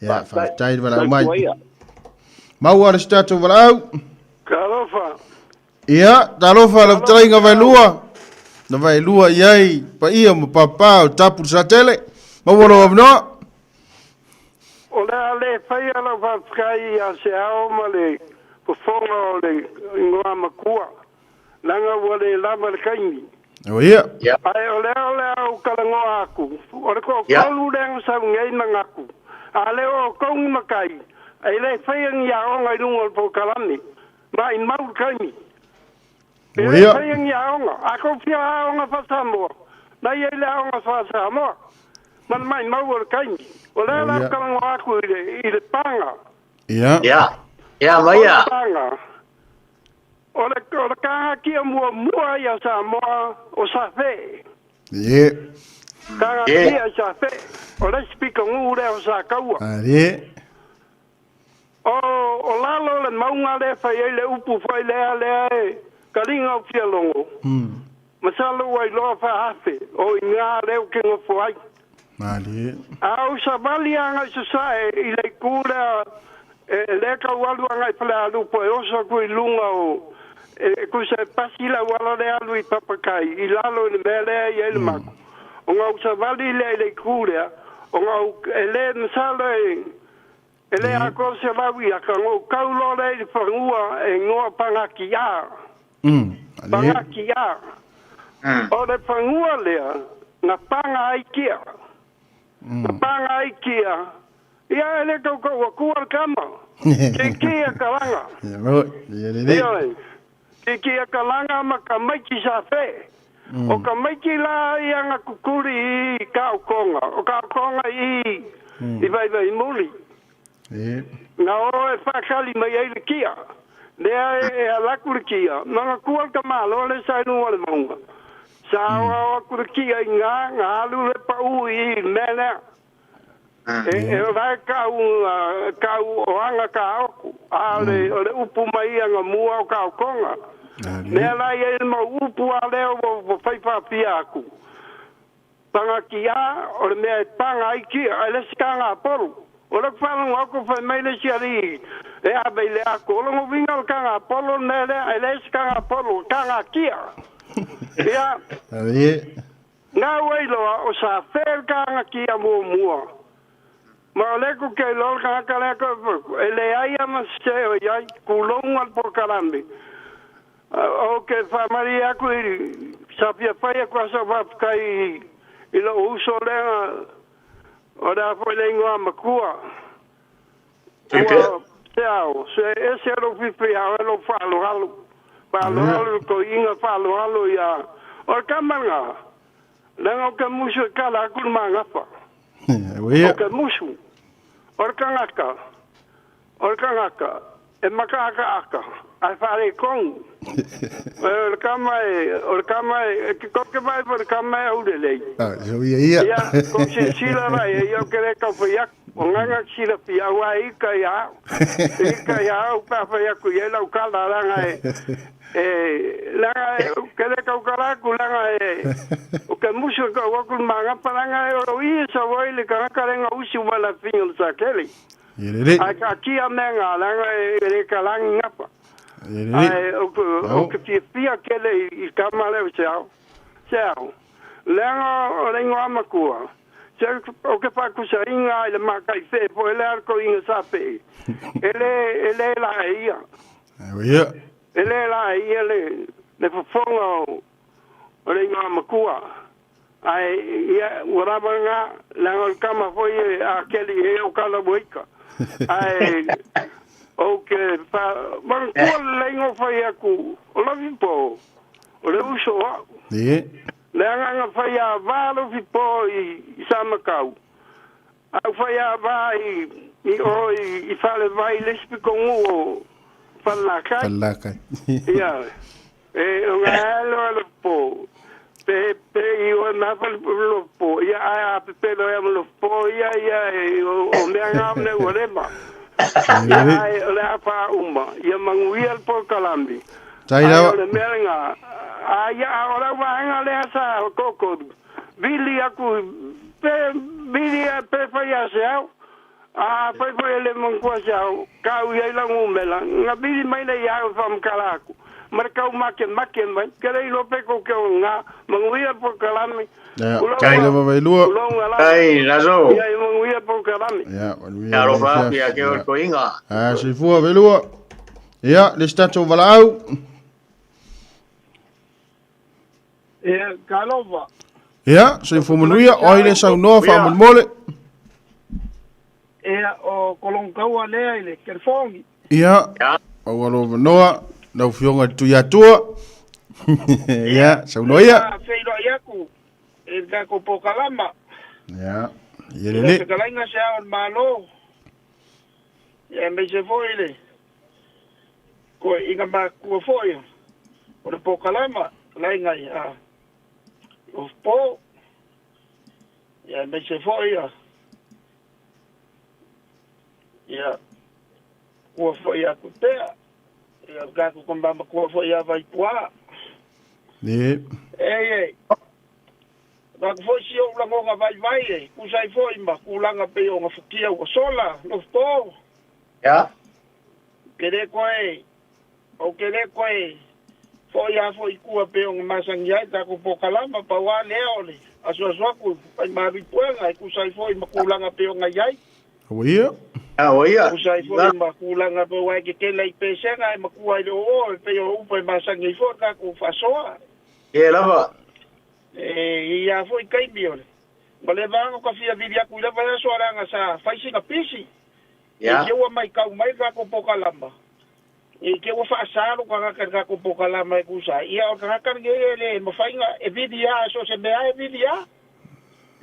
C: Ia, faafetai le valaau mai. Maua le se tatou valaau.
G: Talofa.
C: Ia, talofa lau fetalaiga vaelua. Na vaelua i ai paia ma papa o tapu le satele. Maua lou avanoa.
G: O le a le faia lau faafetai ia se ao ma le fofoga o le igoa makua, leaga ua le lava le taimi.
C: O ia.
A: Ia.
G: Ae o lea o le a ou talanoa atu, o le
A: Ia.
G: toatolu lea na sau nei manatu, a le o outou ni matai, e le faia ni aoga i luga o le polokalame, maimau le taimi. E
C: O
G: le
C: ia.
G: faia ni aoga, a tou fia aoga faa-Samoa, na i ai le aoga faa-Samoa, ma le maimau o le taimi. O lea
C: O
G: la ou
C: ia.
G: talanoa atu i le, i le paga.
C: Ia.
A: Ia. Ia
G: O
A: mai
G: le
A: ia.
G: paga. O le, o le kagakia muamua ia Samoa o Safe.
C: Ie.
G: Kagakia Safe. O le isi pitonuu lea o Sataua.
C: Ali.
G: O, o lalo le mauga lea e fai ai le upu foi lea lea e kaliga o fialogo. Masalo ua iloa faaafe o i ina lea ou te nofo ai.
C: Ali.
G: A ou savali agai sasae i le itu lea e lea tau alu agai Falealupo e oso atu i luga o e tusa e pasi le auala lea alu i Papakai i lalo i le mea lea e i ai le maku. Ona ou savali lea i le itu lea, ona ou e le masalo e e le atoa se lau iaka, ona ou tau loa lea i le fanua e igoa Pagakiā.
C: Ali.
G: Pagakiā. O le fanua lea na paga ai kia. Na paga ai kia. Ia e le tautau atua le tama. Kiki a kalaga.
C: Ia mo. Ia lelei.
G: Ioe. Kiki a kalaga ma ka maiki sa fe. O ka maiki la ia nga kukuli i kaokonga. O kaokonga i i vaivai muli.
C: Ie.
G: Na o e whakali mai ai le kia. Lea e alaku le kia. Manga kua le kamalo le sa inua le maunga. Sa o au aku le kia i ngā, ngā alu le pau i mea lea. E o lae kau, kau o anga ka oku. A le, o le upu mai ia ngā mua o kaokonga.
C: Ali.
G: Mea la ia i le mau upu a lea o o whaiwhapia aku. Panga ki a, o le mea e panga ai kia, ai le sikanga a polu. O le whalongo ako whai mai le siari, e ave i le ako. O longo winga o le kanga a polu, le mea lea, ai le sikanga a polu, kanga kia. Ia,
C: Ali.
G: ngā wailoa o sa whel kanga kia mua mua. Ma o le ku ke lol kanga lea ko, e le ai ama se o iai, kulonga le polokalame. O ke whamari aku i sa fia whai aku asa whawhikai i lo uso lea O le a foi le igoa makua.
A: Tuipea.
G: Ua se ao, se ese lou fifi ao e lou faaaloalo. Faaaloalo le toeaina, faaaloalo ia. O le tama lena, leaga ou te musu e tala atu le magafa.
C: Ua
G: Ou te musu. O le tagata, o le tagata e makaakaaka ae faaletonu. O le tama e, o le tama e, e tou te vaai foi i le tama e aulelei.
C: Ah, so ia ia.
G: Ia, tou silasila la i ai, ia ou te le tau fai atu. O lena te silafia, aua e ita ia au. E ita ia au pe a fai atu i ai lau tala, leaga e, e, leaga e, ou te le tau tala atu, leaga e, ou te musu e tau atu le magapa, leaga e o lou ie e sau ai le tagata lea na usi mai le afiga o le Sakele.
C: Ia lelei.
G: Ae taatia mea na, leaga e le talagi gafa.
C: Ia lelei.
G: Ae ou te fiafia tele i tama lea o se ao. Se ao. Leaga o le igoa matua, se ou te faatusaina i le mataifee foi lea le toeaina sa pee, e le, e le laeia.
C: Ia.
G: E le laeia le fofoga o le igoa matua. Ae ia ua lava lena, leaga o le tama foi e a keli e o kala ua ika. Ae ou te fa, manatua lelei na ou fai atu, o Lofipo, o le uso o au.
C: Ie.
G: Leaga na fai ava Lofipo i, i Samakau, a ou fai ava i, i o i, i Falevai, le isi pitonuu o Falelatai.
C: Falelatai.
G: Ia, E o nga alo a lopo. Pe pe i o ma fa lopo. Ia a a pe pe lo ya lopo ia ia e o o mea nga me ua leva. Ia ai o le a fa uma. Ia manuia le polokalame.
C: Tai
G: Ai
C: lava.
G: o le mea nga a ia a o la vaega lea sa koko vili aku pe vili a pe fai a se au. A fai foi e le manatua se ao, ka ui ai lau numela, na vili mai lea ia au e faamatala atu, ma le tau makemake mai, ke le iloa pe kou te o lena, manuia le polokalame,
C: Ia,
G: ulouga,
C: tai lava Vailua.
G: ulouga lava,
A: Ai, Lazo.
G: ia ia manuia le polokalame.
C: Ia, manuia
A: Alofa
C: le
A: atu ia
C: afiafi.
A: te oe
C: Ia.
A: toeaina.
C: Ah, soifua Vailua. Ia, le isi tatou valaau.
F: Ia, talofa.
C: Ia, soifua manuia, o ai le saunoa
A: Ia.
C: faamolemole.
F: Ia, o Kolongakaua lea i le telefoni.
C: Ia,
A: Ia.
C: maua lou avanoa, lau Afioga i le Tuiatua. Ia, saunoa ia.
F: Ia, feiloai atu i le tatou polokalama.
C: Ia, ia
F: Ia
C: lelei.
F: fetalaiga se ao o le Malo, ia aemaise foi le toeaiina matutua foi o le polokalama, fetalaiga ia Iofopo, ia aemaise foi ia ia matua foi ia Tupea, ia le tatou tama matua foi ia Vaipua.
C: Ie.
F: Ei e, avatu foi si ou lagona vaivai e tusa ai foi ma tulaga pei ona futia ua sola, Lofopo.
A: Ia.
F: Ke le koe, ou ke le koe foi a foi i tua pei ona masani ai tatou polokalama, pau lava lea o le asuasu atu i malu i puega e tusa ai foi ma tulaga pei ona i ai.
C: Ua ia.
A: A ua ia.
F: Tusa ai foi ma tulaga pei aua e tetele i pesega e matua i le oo e pei o upu e masani ai foi le tatou faasoa.
A: Ia lava.
F: E i a foi taimi o le ma le vaega ka fia vili atu i lava e aso leaga sa fai sina pisi.
A: Ia.
F: I te ua maitau mai le tatou polokalama, i te ua faasa lou tagata i le tatou polokalama e tusa ai. Ia o le tagata lenei e le mafai ona e vili a so o se mea e vili a.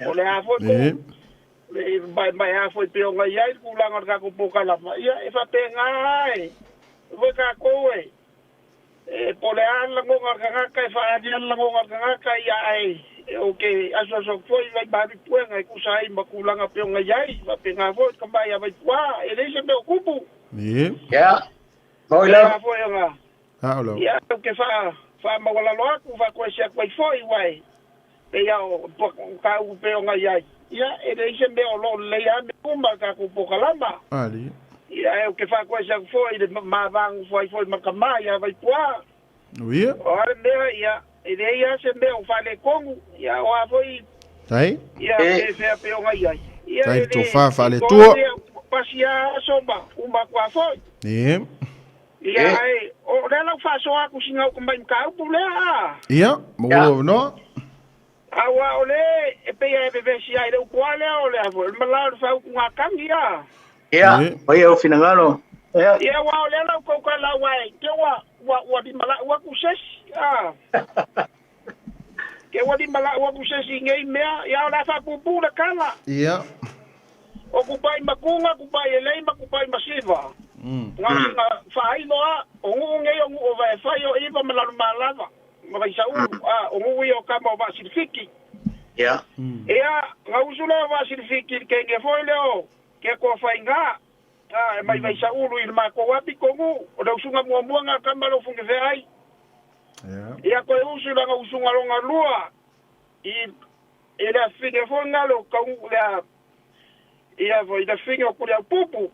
F: O le a foi ko le maemaea foi pei ona i ai le tulaga o le tatou polokalama, ia e faapena lava e foi tatou e e po o le a le lagona o le tagata e faaali ai le lagona o le tagata, ia ae ou te asuasu atu foi i Vaimalu Puega e tusa ai ma tulaga pei ona i ai, faapena foi le tama ia Vaipua, e leai se mea o tupu.
C: Ie.
A: Ia. Moi
F: O le
A: lava.
F: a foi ona
C: Ao lau.
F: ia ou te faa faamaualalo atu, faatoese atu ai foi, uae pei lava o mataupu pei ona i ai, ia, e leai se mea o lo o lelei lava mea uma i le tatou polokalama.
C: Ali.
F: Ia, ae ou te faatoese atu foi i le mavagu ai foi ma le tama ia Vaipua.
C: Uia.
F: O a le mea, ia, e leai lava se mea o faaletonu, ia, o a foi,
C: Tai.
F: ia,
A: E.
F: pe fea pei ona i ai. Ia,
C: Tai
F: e le,
C: tofa
F: e
C: faaletua.
F: toe lea, pasi lava aso ma uma atu lava foi.
C: Ie.
F: Ia,
A: E.
F: ae, o lea la ua faasoa atu sina uta mai mataupu lea, a.
C: Ia, maua
A: Ia.
C: lou avanoa.
H: Aua o le e pei e vevesi ai le upu a lea o le a foi le malae o le faautugatangi a.
A: Ia, pai au finagalo. Ia.
H: Ia ua o lea lau tautala ua e te ua ua ua limalau atu sesi. A. Ke ua limalau atu sesi nei mea, ia o le a faapuupuu le tala.
C: Ia.
H: O kupai makuga, kupai elei ma kupai masiva. Na o sina faailo a, o nuu nei o nuu o Vaefai o Iva ma Lalomalava ma Vaisaulu, a o nuu ia o tama o Vaasilifiki.
A: Ia.
H: Ia, na usu lea o Vaasilifiki i le kenge foi lea o Ketoafaiga, a e mai Vaisaulu i le matou apito nuu, o le usuga muamua na tama lea o Fugefeai.
C: Ia.
H: Ia toe usu lana usuga longa lua i i le afine foi na le o tau lea ia foi le afine o Kuliaupupu.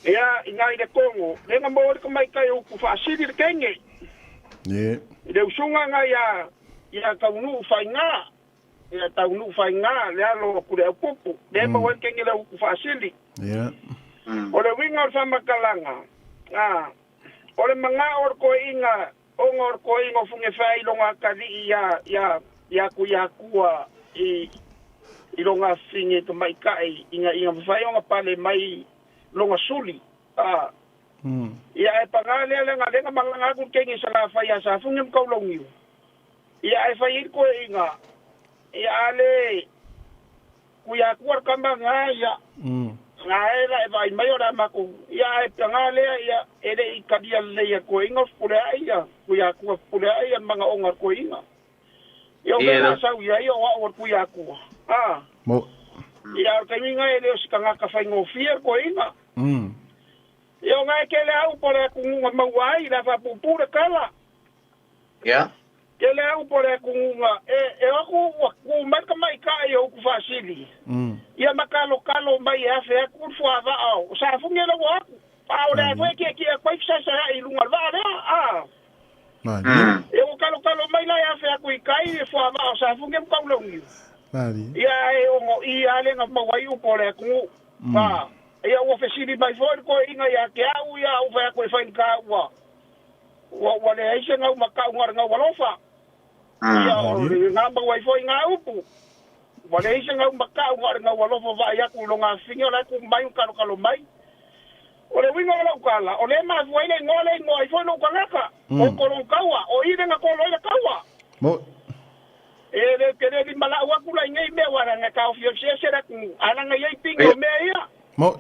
H: Ia i nai le Kongo, le na mo le kamaitai o upu faasili le kenge.
C: Ia.
H: I le usuga na ia ia taunuu faiga, ia taunuu faiga le alo o Kuliaupupu, le maua ai le kenge le upu faasili.
C: Ia.
H: O le uiga o le faamatalaga, a o le magao o le toeaiga ona o le toeaiga o Fugefea i lona atalii ia ia ia Tuiatua i i lona afine tamaitai ina ia mafai ona pale mai lona suli. A ia e paga lea le lea na malaga atu le kenge i Salafai ia Safugi ma Kaulauniu. Ia ae fai ai le toeaiga ia a le Tuiatua le tama na ia na e la e vaai mai o le a matou ia ae paga lea ia e le i talia lelei e le toeaiga o fepuleai ia Tuiatua fepuleai ia manaoga o le toeaiga. Ia o mea na sau i ai o au o le Tuiatua. A
C: Mo.
H: ia o le taimi na e le o se tagata faigofie le toeaiga. Ia o na e tele au po o le atunuga maua ai le a faapuupuu le tala.
A: Ia.
H: Tele au po o le atunuga e o atu ua tu mai le tamaitai o upu faasili. Ia ma kalokalo mai e afe atu le fuavaa o Safugi e lau atu. A o le a foi e tietie atu ai fesaesaeai i luga o le vaa lea. A.
C: Mali.
H: Ia ua kalokalo mai la e afe atu i tai le fuavaa o Safugi ma Kaulauniu.
C: Mali.
H: Ia e ono i a le na maua ai upu o le atunuu. A. Ia ua fesili mai foi le toeaiga ia te au ia au fai atu e faigata ua ua ua leai se gau matau na o le gau alofa. Ia o
C: Mali.
H: le na maua ai foi ngā upu. Ua leai se gau matau na o le gau alofa vaai atu i lona afine o la e tu mai ma kalokalo mai. O le uiga o lau tala, o le mafua ai le igoa le igoa ai foi lou tagata. O Kolokaua, o i le na kolo ai le kaua.
C: Mo.
H: E le te le limalau atu la i nei mea ua langa taofiofisese le atunuu, a langa i ai pigi o mea ia.
C: Mo.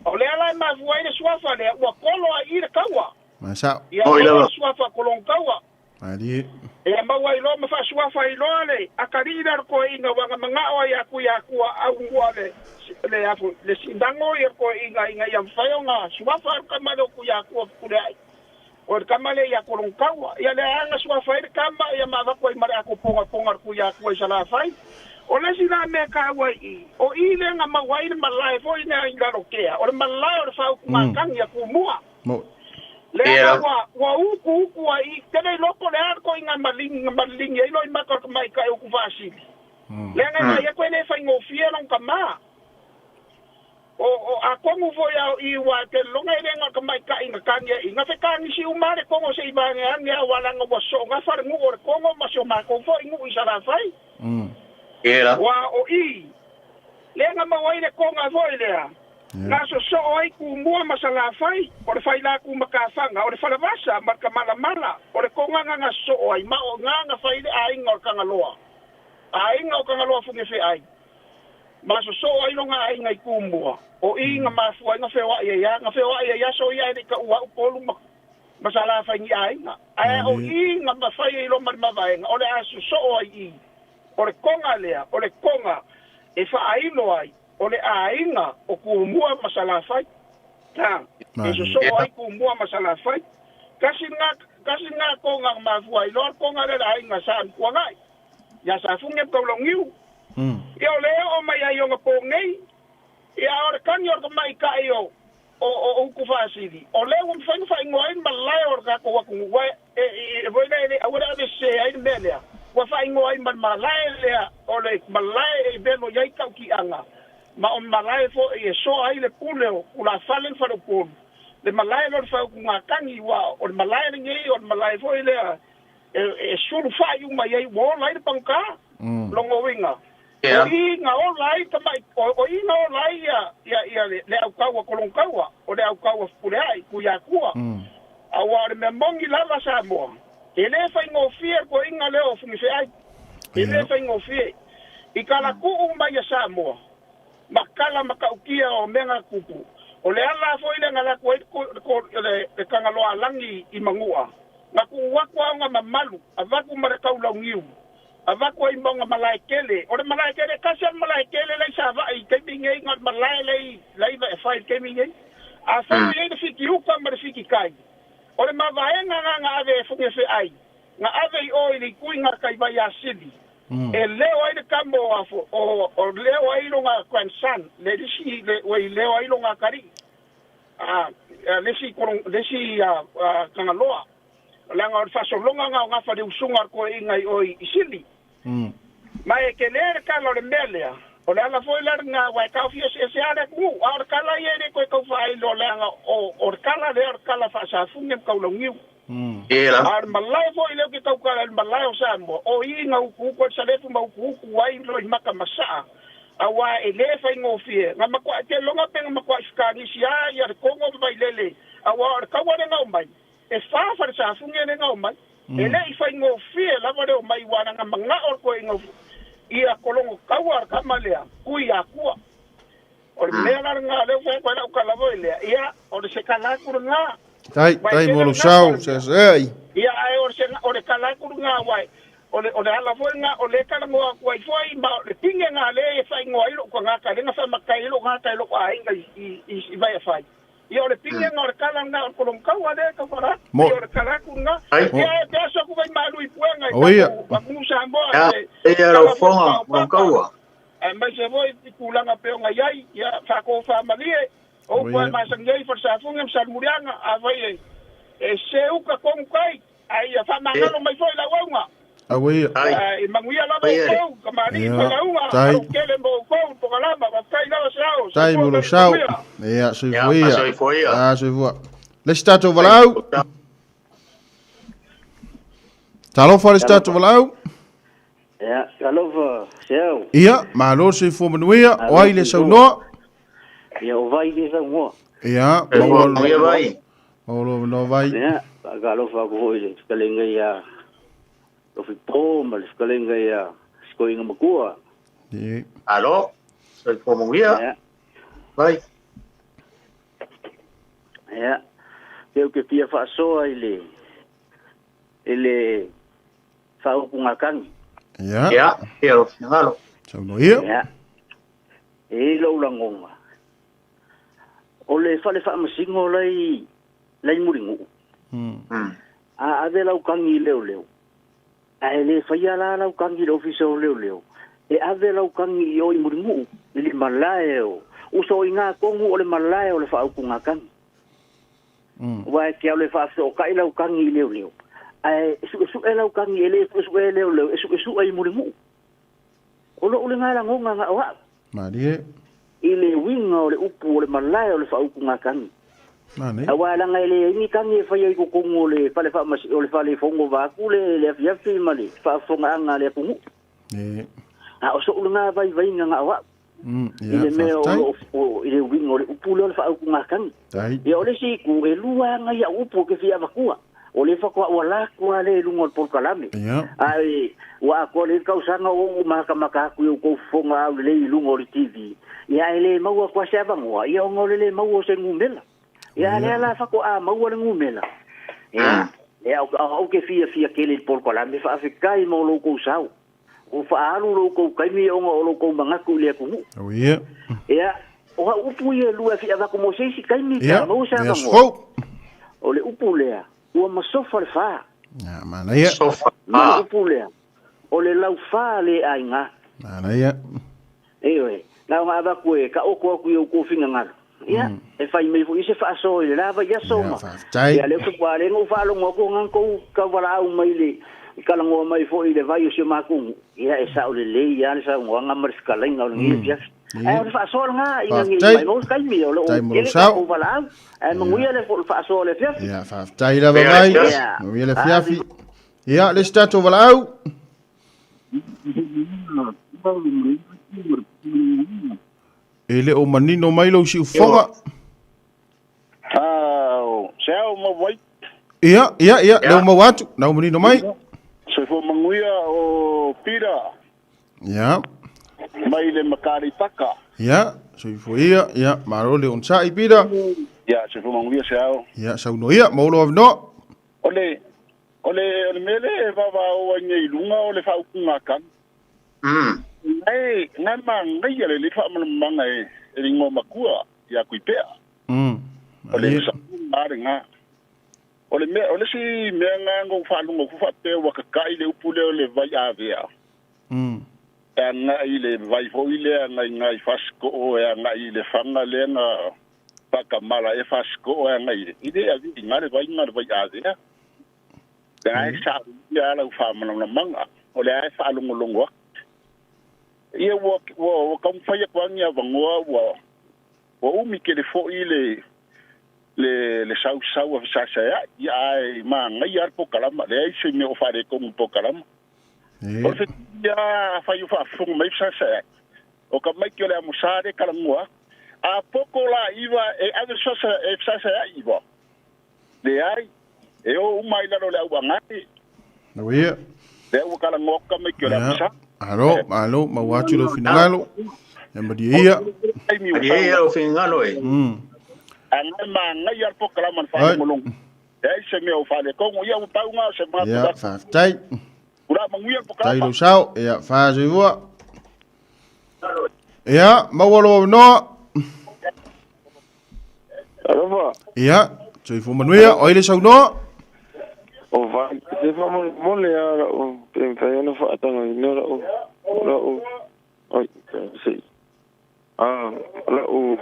H: O lea la e mafua ai le suafa lea, ua kolo ai i le kaua.
C: Masa.
H: Ia
A: Oi
H: maua
A: lava.
H: le suafa Kolokaua.
C: Mali.
H: Ia maua ai loa ma faasuafa ai loa le atalii lea o le toeaiga ua na manao ai atu ia Atua aumua le le afu le sindago ia toeaiga ina ia mafai ona suafa le tama lea o Tuiatua fepuleai. O le tama lea ia Kolokaua. Ia le aga suafa ai le tama ia ma avatu ai ma le akopogapoga o le Tuiatua i Salafai. O le isi la mea taua i i, o i lea na maua ai le malae foi lea i Lalotea. O le malae o le faautugatagi a Tumua.
C: Mo.
H: Lea
A: Ia.
H: la ua ua utu utu ai i te le iloa po o le a le toaiga maligi na maligi ai loa i maka o le tamaitai o upu faasili. Lea na vaai atu e le faigofie lona tamā. O o atonu foi a o i ua te loga e le na o le tamaitai na tagi ai. Na fetagisi uma lava le Kogo se i vaegeage au alaga ua soogafa le nuu o le Kogo ma si o matou foi nuu i Salafai.
A: Ia.
H: Ua o i lea na maua ai le koga foi lea. Na sosoo ai Tumua ma Salafai, o le failatu matafaga, o le falavasa ma le kamalamala, o le koga na na sosoo ai, ma o iga na fai le aiga o le Tagaloa. Aiga o Tagaloa Fugefeai. Ma sosoo ai lona aiga i Tumua, o i na mafua ai na feoai ai a, na feoai ai aso ia e le i taua Upolu ma ma Salafai ni aiga. Ae o i na mafai ai loa ma le mavaega, o le a sosoo ai i. O le koga lea, o le koga e faailo ai, o le aiga o Tumua ma Salafai. Ta, e
C: Mali.
H: sosoo ai Tumua ma Salafai. Kasi nga, kasi nga koga na mafua ai loa le koga lea le aiga sa Amituanai. Ia Safugi ma Kaulauniu. Ia o le oo mai ai ona po nei, ia o le tagi o le tamaitai o o o upu faasili. O lea ua mafai ona faaigoa ai le malae o le tatou atunuu e e e foi lea e le aua le avesese ai le mea lea. Ua faaigoa ai ma le malae lea o le malae e velo i ai tautiaga ma o malae foi e soa ai le pule o Tulafale ma Faleupolu. Le malae lea o le faautugatagi ua o le malae lenei o le malae foi lea e sulufa'i uma i ai ua ola ai le pagogā. Lona uiga, o i na ola ai tama'i, o i na ola ai ia, ia, ia le, le aukaua kologokaua, o le aukaua fepulea'i, Tuiatua. Auā o le mea moni lava Samoa, e lē faigofie le toeaina lea o Fugife'ai. E lē faigofie. I talatuu mai a Samoa, ma tala matautia o mea na tupu, o le ala foi lea na alu atu ai le, le, le Tagaloaalagi i Manua, na tuu atu a ona mamalu, avatu ma le taulauniu, avatu ai ma ona malae tele. O le malae tele, e tasi lava le malae tele la i Savaii i le taimi nei, na o le malae la i, la i Vaeafai i le taimi nei. Afai o i ai le Fiti uta ma le Fiti tai, o le mavaega lena na ave e Fugefeai, na ave i o i le itu i gatai Vaiasili, e leo ai le tama o afo, o, o leo ai lona grandson, le isi, le, ua i leo ai lona atalii, a, le isi, le isi a, a, Tagaloa. Leaga o le faasologa na o gafa le usuga a le toeaina i o i Sili. Ma e tele le tala o le mea lea, o le ala foi la lena aua e taofi eseese lava le atunuu, a o le tala ia e le toe tau faailoa leaga o, o le tala lea o le tala faasafune ma taulauniu. A o le malae foi lea ou te tautala i le malae o Samoa, o i na utuutu ai le salefu ma utuutu ai loimata ma saa, aua e le faigofie. Na matuai tele pe na matuai fekanisi lava ia le Togo ma Vailele, aua o le taua lea na omai, E fa fale safune lea na omai. E le i faigofie lava le omai ua na manao le toeaina ia kologo taua le tama lea kui akua. O le mea la lena lea ua fai atu ai lau tala foi lea, ia o le se tala atu lena.
C: Tai, tai mo lou sao, se se.
H: Ia ae o se o le tala atu lena aua o le o le ala foi lena o lea e talanoa atu ai foi ma o le pine lena lea e faaigoa ai lou tagata lea na faamatai ai lou tagata e lou aiga i i i Vaiafai. Ia o le pine na o le tala lena o le kologokaua lea e tau fala atu. Ia o le tala atu lena. Ia e te aso atu vai malu i puega i tatou atunuu Samoa i
A: le tala foi o paopapa.
H: Aemaise foi i tulaga pei ona i ai, ia faatofamalie o upu e masani ai Falesafuga ma Salemuliaga, afai e se uta tonu tai, ae ia faamagalo mai foi lau auga.
C: Auia.
H: E manuia lava outou, kamali'i failauga, alofo tele mo outou, Pokalama, faafetai lava se ao.
C: Tai mo lou sao. Ia, soifua ia.
A: Soifua ia.
C: Ah, soifua. Le isi tatou valaau. Talofa le isi tatou valaau.
I: Ia, talofa, se ao.
C: Ia, malo soifua manuia, o ai le saunoa.
I: Ia, o vai le saunoa.
C: Ia,
A: maua manuia vai.
C: Maua no vai.
I: Ia, talofa aku foi le fetalaiga ia Lofipo ma le fetalaiga ia Sikoiga Matua.
C: Ia.
A: Alo, soifua manuia.
I: Ia.
A: Vai.
I: Ia, pe ou te fia faasoa i le i le faaupugatagi.
C: Ia.
A: Ia, ia lo finagalo.
C: Saunoa ia.
I: Ia. E i ai lou lagona, o le fale faamasino lai lai Mulinuu, a ave lau tagi i leoleo, ae le faia la lau tagi i le ofisa o leoleo, e ave lau tagi i o i Mulinuu, i le malae o uso i ngā tonu o le malae o le faaupugatagi. Aua e te alu e faafesootai lau tagi i leoleo, ae suesue lau tagi e le suesue e leoleo, e suesue i Mulinuu. O lou lena lagona na o au.
C: Malie.
I: I le uiga o le upu o le malae o le faaupugatagi.
C: Mane.
I: Aua leaga e leai ni tagi e faia i totonu o le fale faamasi o le fale fono vaeatu le le afiafi ma le faafofogaaga a le atunuu.
C: E.
I: A o so'u lena vaivaiga na o au. I
C: Ia,
I: le mea o
C: faafetai.
I: loo o i le uiga o le upu lea o le faaupugatagi.
C: Tai.
I: Ia o le isi itu, e lua lava nai au upu ou te fia avatua. O lea faatoa ou ala atu lava lea i luga o le polokalame.
C: Ia.
I: Ae ua atoa lelei le tausaga o ou matamata atu i outou fofoga aulelei i luga o le TV, ia ae le maua atu lava se avanoa, ia ona o le le maua o se numera. Ia a lea la faatoa maua le numera, ia, ia ou te fiafia tele i le polokalame, faafetai mo lo outou sao. Ua faaalu lo outou taimi ona o lo outou manatu i le atunuu.
C: Auia.
I: Ia, o au upu ia e lua e fia avatu mo se isi taimi pe a
C: Ia,
I: maua se
C: le aso
I: avanoa.
C: fou.
I: O le upu lea, ua masofa le fa.
C: Ia, manaia.
A: Sofa.
I: Ma le upu lea, o le laufa le aiga.
C: Manaia.
I: Ioe, na ona avatu e taoto atu i outou finagalo. Ia, e fai mai foi se faasoa i le la vaiaso
C: Ia,
I: ma.
C: faafetai.
I: Ia, lea ou te ua lea na ou faalogo atu ona tou tauvalaau mai le talanoa mai foi i le vai o si o matou nuu. Ia, e sao lelei lava le saunoaga ma le fetalaiga o lenei afiafi. Ae o le faasoa lena ina ne i
C: Faafetai.
I: maumau le taimi, o lo o
C: Tai mo lou
I: tele
C: sao.
I: tatou valaau. Ae manuia le faasoa o le afiafi.
C: Ia, faafetai lava vai.
I: Ia.
C: Manuia le afiafi. Ia, le si tatou valaau. E le o manino mai lou siufoga.
J: Se ao ma wai.
C: Ia, ia, ia, leo mau atu, nau manino mai.
J: Soifua manuia o Pira.
C: Ia.
J: Mai le makari paka.
C: Ia, soifua ia, ia, malo le onsa'i Pira.
J: Ia, soifua manuia se ao.
C: Ia, sauno ia, maolo avanoa.
J: O le mele e vava o ai nei lunga o le whaukunga kan. Nei, ngai ma ngai le le whaamalamanga e ringo makua ia kui pea. O le sa mare ngā. O le mea, o le si mea ngā ngō whaalunga ku whapea wakakai le upu leo le vai awea. E ngai le vai hoi le ngai ngai whasko o e ngai le whanga le ngā whakamala e whasko o e ngai. I le awi ngā le vai ngā le vai awea. Le ai sa ia lau whaamalamanga. O le ai whaalungolongo. Ia ua kaumwhai kwangia wangoa ua umi ke le foi le le sau sau a sa ia ai ma ngai ar po kalama le ai se me o fare ko po kalama o se ia fa yu fa fung mai sa sa o ka mai ke le amusare kalangua a poko la iwa e ave sa sa e sa sa iwa le ai e o mai la le au ngai
C: no ia
J: le u kalangua ka mai ke le amusa.
C: Alo, alo, mau atu lo finangalo. Ya madia ia.
A: Madia ia lo finangalo e.
J: Angai ma ngai ar po kalama fa molong. E se me o fa le kongo ia o paunga se ma.
C: Ya, fa tai.
J: Ura manguia po kalama.
C: Tai lo sao, ya fa se vua. Ya, mau lo no.
E: Alofa.
C: Ya, soifua manuia, oi le sauno.
E: O va, se fa mo le a o pe fa no fa tanga no la o la o oi se ah la o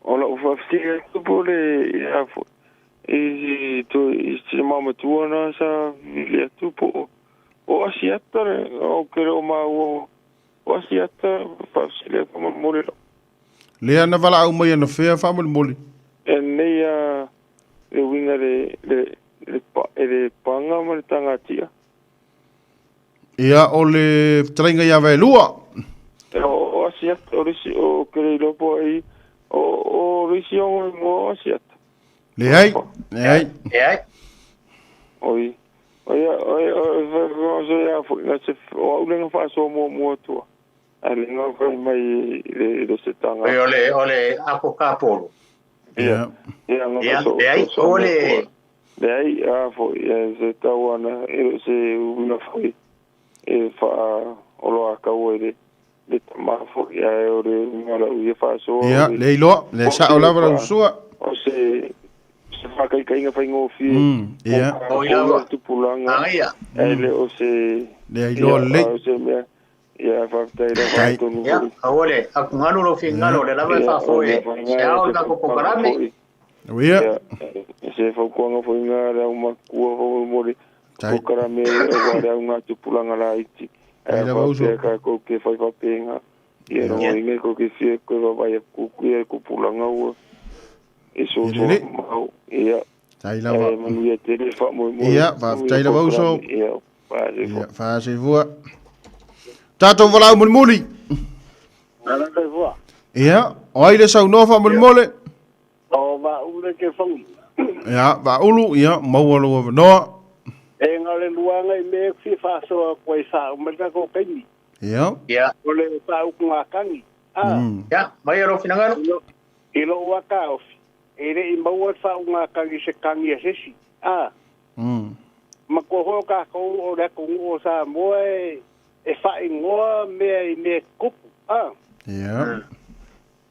E: o la o fa si po le a fo e to i mama tuana sa le tu po o asiata o ke o ma o asiata fa si le mo mo le
C: le ana vala au mai ana fea fa mo mo
E: e nei a le winga le le panga ma le tangatia.
C: Ia o le trainga ia velua.
E: O asiata o risi o kere lopo ai o risi o mo asiata.
C: Le ai, le ai.
A: Le ai.
E: Oi. Oi oi oi so ia fo na se o ulenga fa so mo mo tua. Ale ngo ko mai le se tanga.
A: Oi ole ole apo kapolo.
E: Ia. Ia ngo so.
A: Le ai ole.
E: Le ai a fo ia se tawana e se una foi e fa o lo ka o le le ma fo ia o le ngala u ia fa so
C: ia le lo le sa o lava la sua
E: o se se fa kai kai nga fa ngo fi
C: ia
A: o ia
E: tu pulanga
A: ia
E: e le o se
C: le lo le
E: o se me ia fa tai la fa to
A: ia o le a ngalo lo fi ngalo le lava fa fo e se o ka ko karame.
C: Ia.
E: Se fa kuanga fo nga la uma kua fo mo le ko karame o wa nga tu pulanga la iti.
C: E la uso.
E: Ka ko ke fa fa penga. Ia no inge ko ke fie ko va va ku ku ko pulanga o. E so so mau ia.
C: Tai la va.
E: Ia te le fa mo mo.
C: Ia va tai la uso.
E: Ia fa se
C: fo. Fa se fo. Tato vola mo muli.
K: Ala le fo.
C: Ia, oi le sauno fa mo mole.
K: O va ule ke fangi.
C: Ia, va ulu, ia, maua lo avanoa.
K: E ngale luanga i me fi faso ko i sa o ka ko kaimi.
C: Ia.
A: Ia.
K: O le sa u ngā kangi. Ah.
A: Ia, mai ro finangalo.
K: I lo waka o. E le i maua sa u ngā kangi se kangi e sesi. Ah. Ma ko ho ka ko o le ko o sa moe e fa ingoa me i me kupu. Ah.
C: Ia.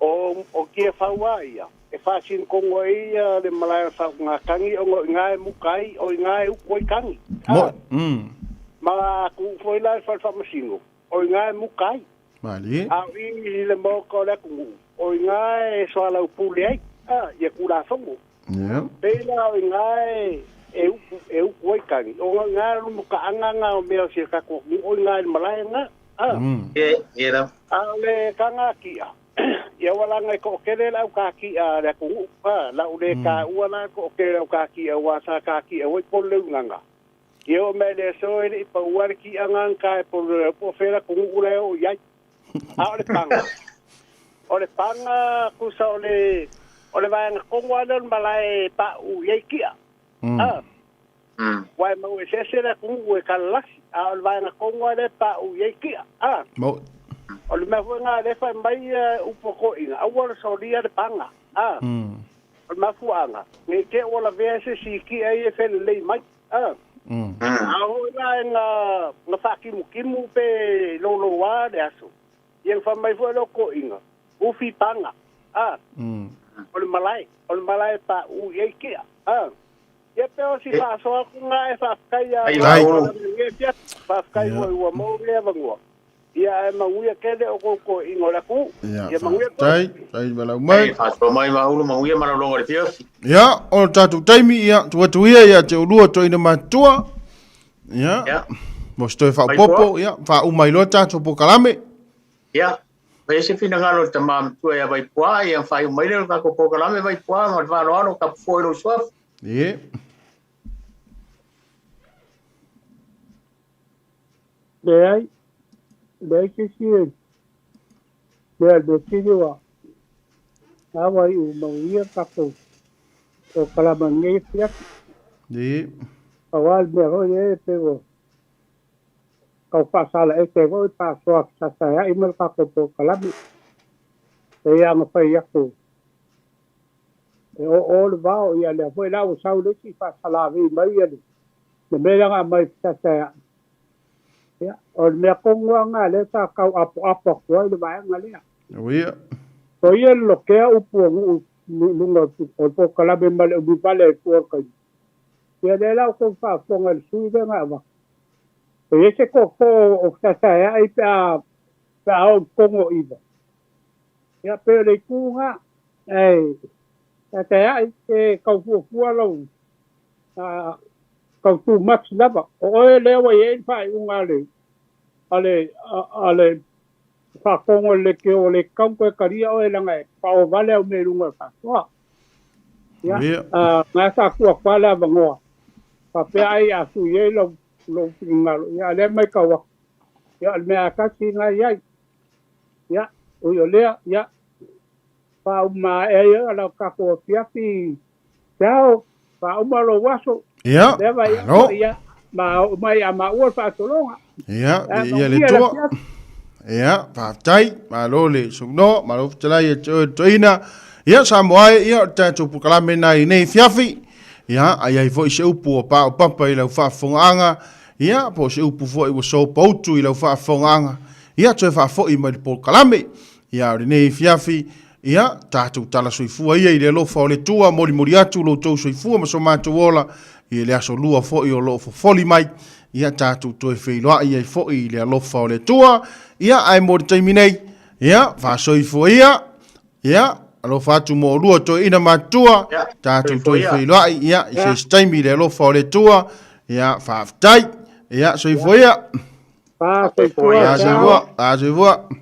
K: O kia whaua ia. E whasin kongo ia le malaia sa ngā kangi o ngā e mukai o ngā e ukoi kangi.
C: Mo.
K: Ma ku foi la e whalwhamasingo. O ngā e mukai.
C: Mali.
K: A i le moko le kungu. O ngā e soala upule ai. Ah, ia kura whango.
C: Ia.
K: Pēla o ngā e ukoi kangi. O ngā e lumuka anga ngā o mea o sia kako. O ngā e malaia ngā. Ah.
A: E, e la.
K: A le kanga kia. Ia wala ngai ko kele lau ka ki a le ku la u le ka ua na ko kele lau ka ki a wa sa ka ki a wai pole nganga. Ia o mea le aso e le i paua le ki'aga ga e polo le po fela kugu le o iai. A o le paga. O le paga kusa o le vaega kongo ale o le malae pa'u i ai ki'a. A. Uae mau eseese le atunuu e kalalasi, a o le vaega tonu lava lea e paʻu i ai ki'a. A. O le mea foi lena o lea e fai mai upu a toeaiina, aua le solia le paga. A. O le mafuaaga, ne i te i ua lavea se isi i ki'a ia e felelei mai. A. A oo foi la ina faatimutimu pe louloua le aso, ia na fai mai foi lea o toeaiina, ufi paga. A. O le malae, o le malae e paʻu i ai ki'a. A. Ia pe o si faasoa atu lena e faafetai ia Manuia faafetai foi ua maua lenei avanoa. Ia ae manuia tele outou toeaiina o le atunuu.
C: Ia manuia Faafetai, tai malau mai.
A: Faasoa mai Maulu, manuia malologa o le afiafi.
C: Ia, o le tatou taimi, ia, tuu atu ia ia te oulua toeaina matutua. Ia,
A: Ia.
C: mo se toe faaopoopo, ia, faauma ai loa tatou polokalame.
A: Ia, fai se finagalo o le tama matua ia Vaipuā, ia faaiu mai lea o le tatou polokalame Vaipuā ma le faaaloalo tapu i lou suafa.
C: Ie.
D: Leai, leai se isi e mea le sili ua aua i u manuia tatou polokalame i lenei afiafi.
C: Ie.
D: Pau lava le mea foi lea pei ua tau faasalaese foi faasoa fesasaea'i ma le tatou polokalame. Pei lava ona fai atu e oo le vao, ia lea foi la ua sau le isi faasalavi mai le mea lea na aumai fesasaea'i. Ia, o le mea tonu lava lena lea sa tau apoapo atu ai le vaega lea.
C: Ia.
D: O ia le lotea upu o nuu i luga o le polokalame ma le umi vale ai fua o le taimi. Ia lea la ua outou faafofoga i le sui lea na avatu. E i ai se tootoo o fesasaea'i pe a oo i totonu o iva. Ia pei o le itu lena, ae fesasaea'i pe tau fuafua lau tau too much lava. O oe lea ua i ai le faaiuga a le a le faatonu o le leitio ua le tatau ona toe talia oe leaga e paoa vale au mea i luga o le faasoa. Ia, na sa tuu atu lava le avanoa faapea ai a sui ai lou finagalo, ia a o lea e matau atu, ia o le mea lava tasi lena e i ai. Ia, ui o lea, ia, faauma ae ai lau tatou afiafi, Ciao, faauma lou aso.
C: Ia,
D: Lea vai
C: malo.
D: atu, ia, ma oo mai ia maua le faasologa.
C: Ia,
D: Ia,
C: ia le
D: manuia le
C: Atua.
D: afiafi.
C: Ia, faafetai, malo le saunoa, malo fetalai ia te oe le toeaina. Ia, Samoa e, ia, o le tatou polokalame lena i nei afiafi. Ia, a i ai foi se upu ua paopapa i lau faafofogaaga, ia, po o se upu foi ua sopoutu i lau faafofogaaga, ia, toe faafoi mai le polokalame. Ia, o lenei afiafi, ia, tatou tala soifua ia i le alofa o le Atua, molimoli atu lo outou soifua ma so matou ola i le aso lua foi o lo o fofoli mai. Ia, tatou toe feiloai ai foi i le alofa o le Atua. Ia, ae mo le taimi nei, ia, faasoifua ia, ia, alofa atu mo oulua toeaina matutua,
A: Ia,
C: tatou
A: soifua
C: toe
A: ia.
C: feiloai, ia, i se isi taimi i le alofa o le Atua. Ia, faafetai. Ia, soifua ia.
D: Faasoifua,
C: Faasoifua,
D: ciao.
C: faasoifua.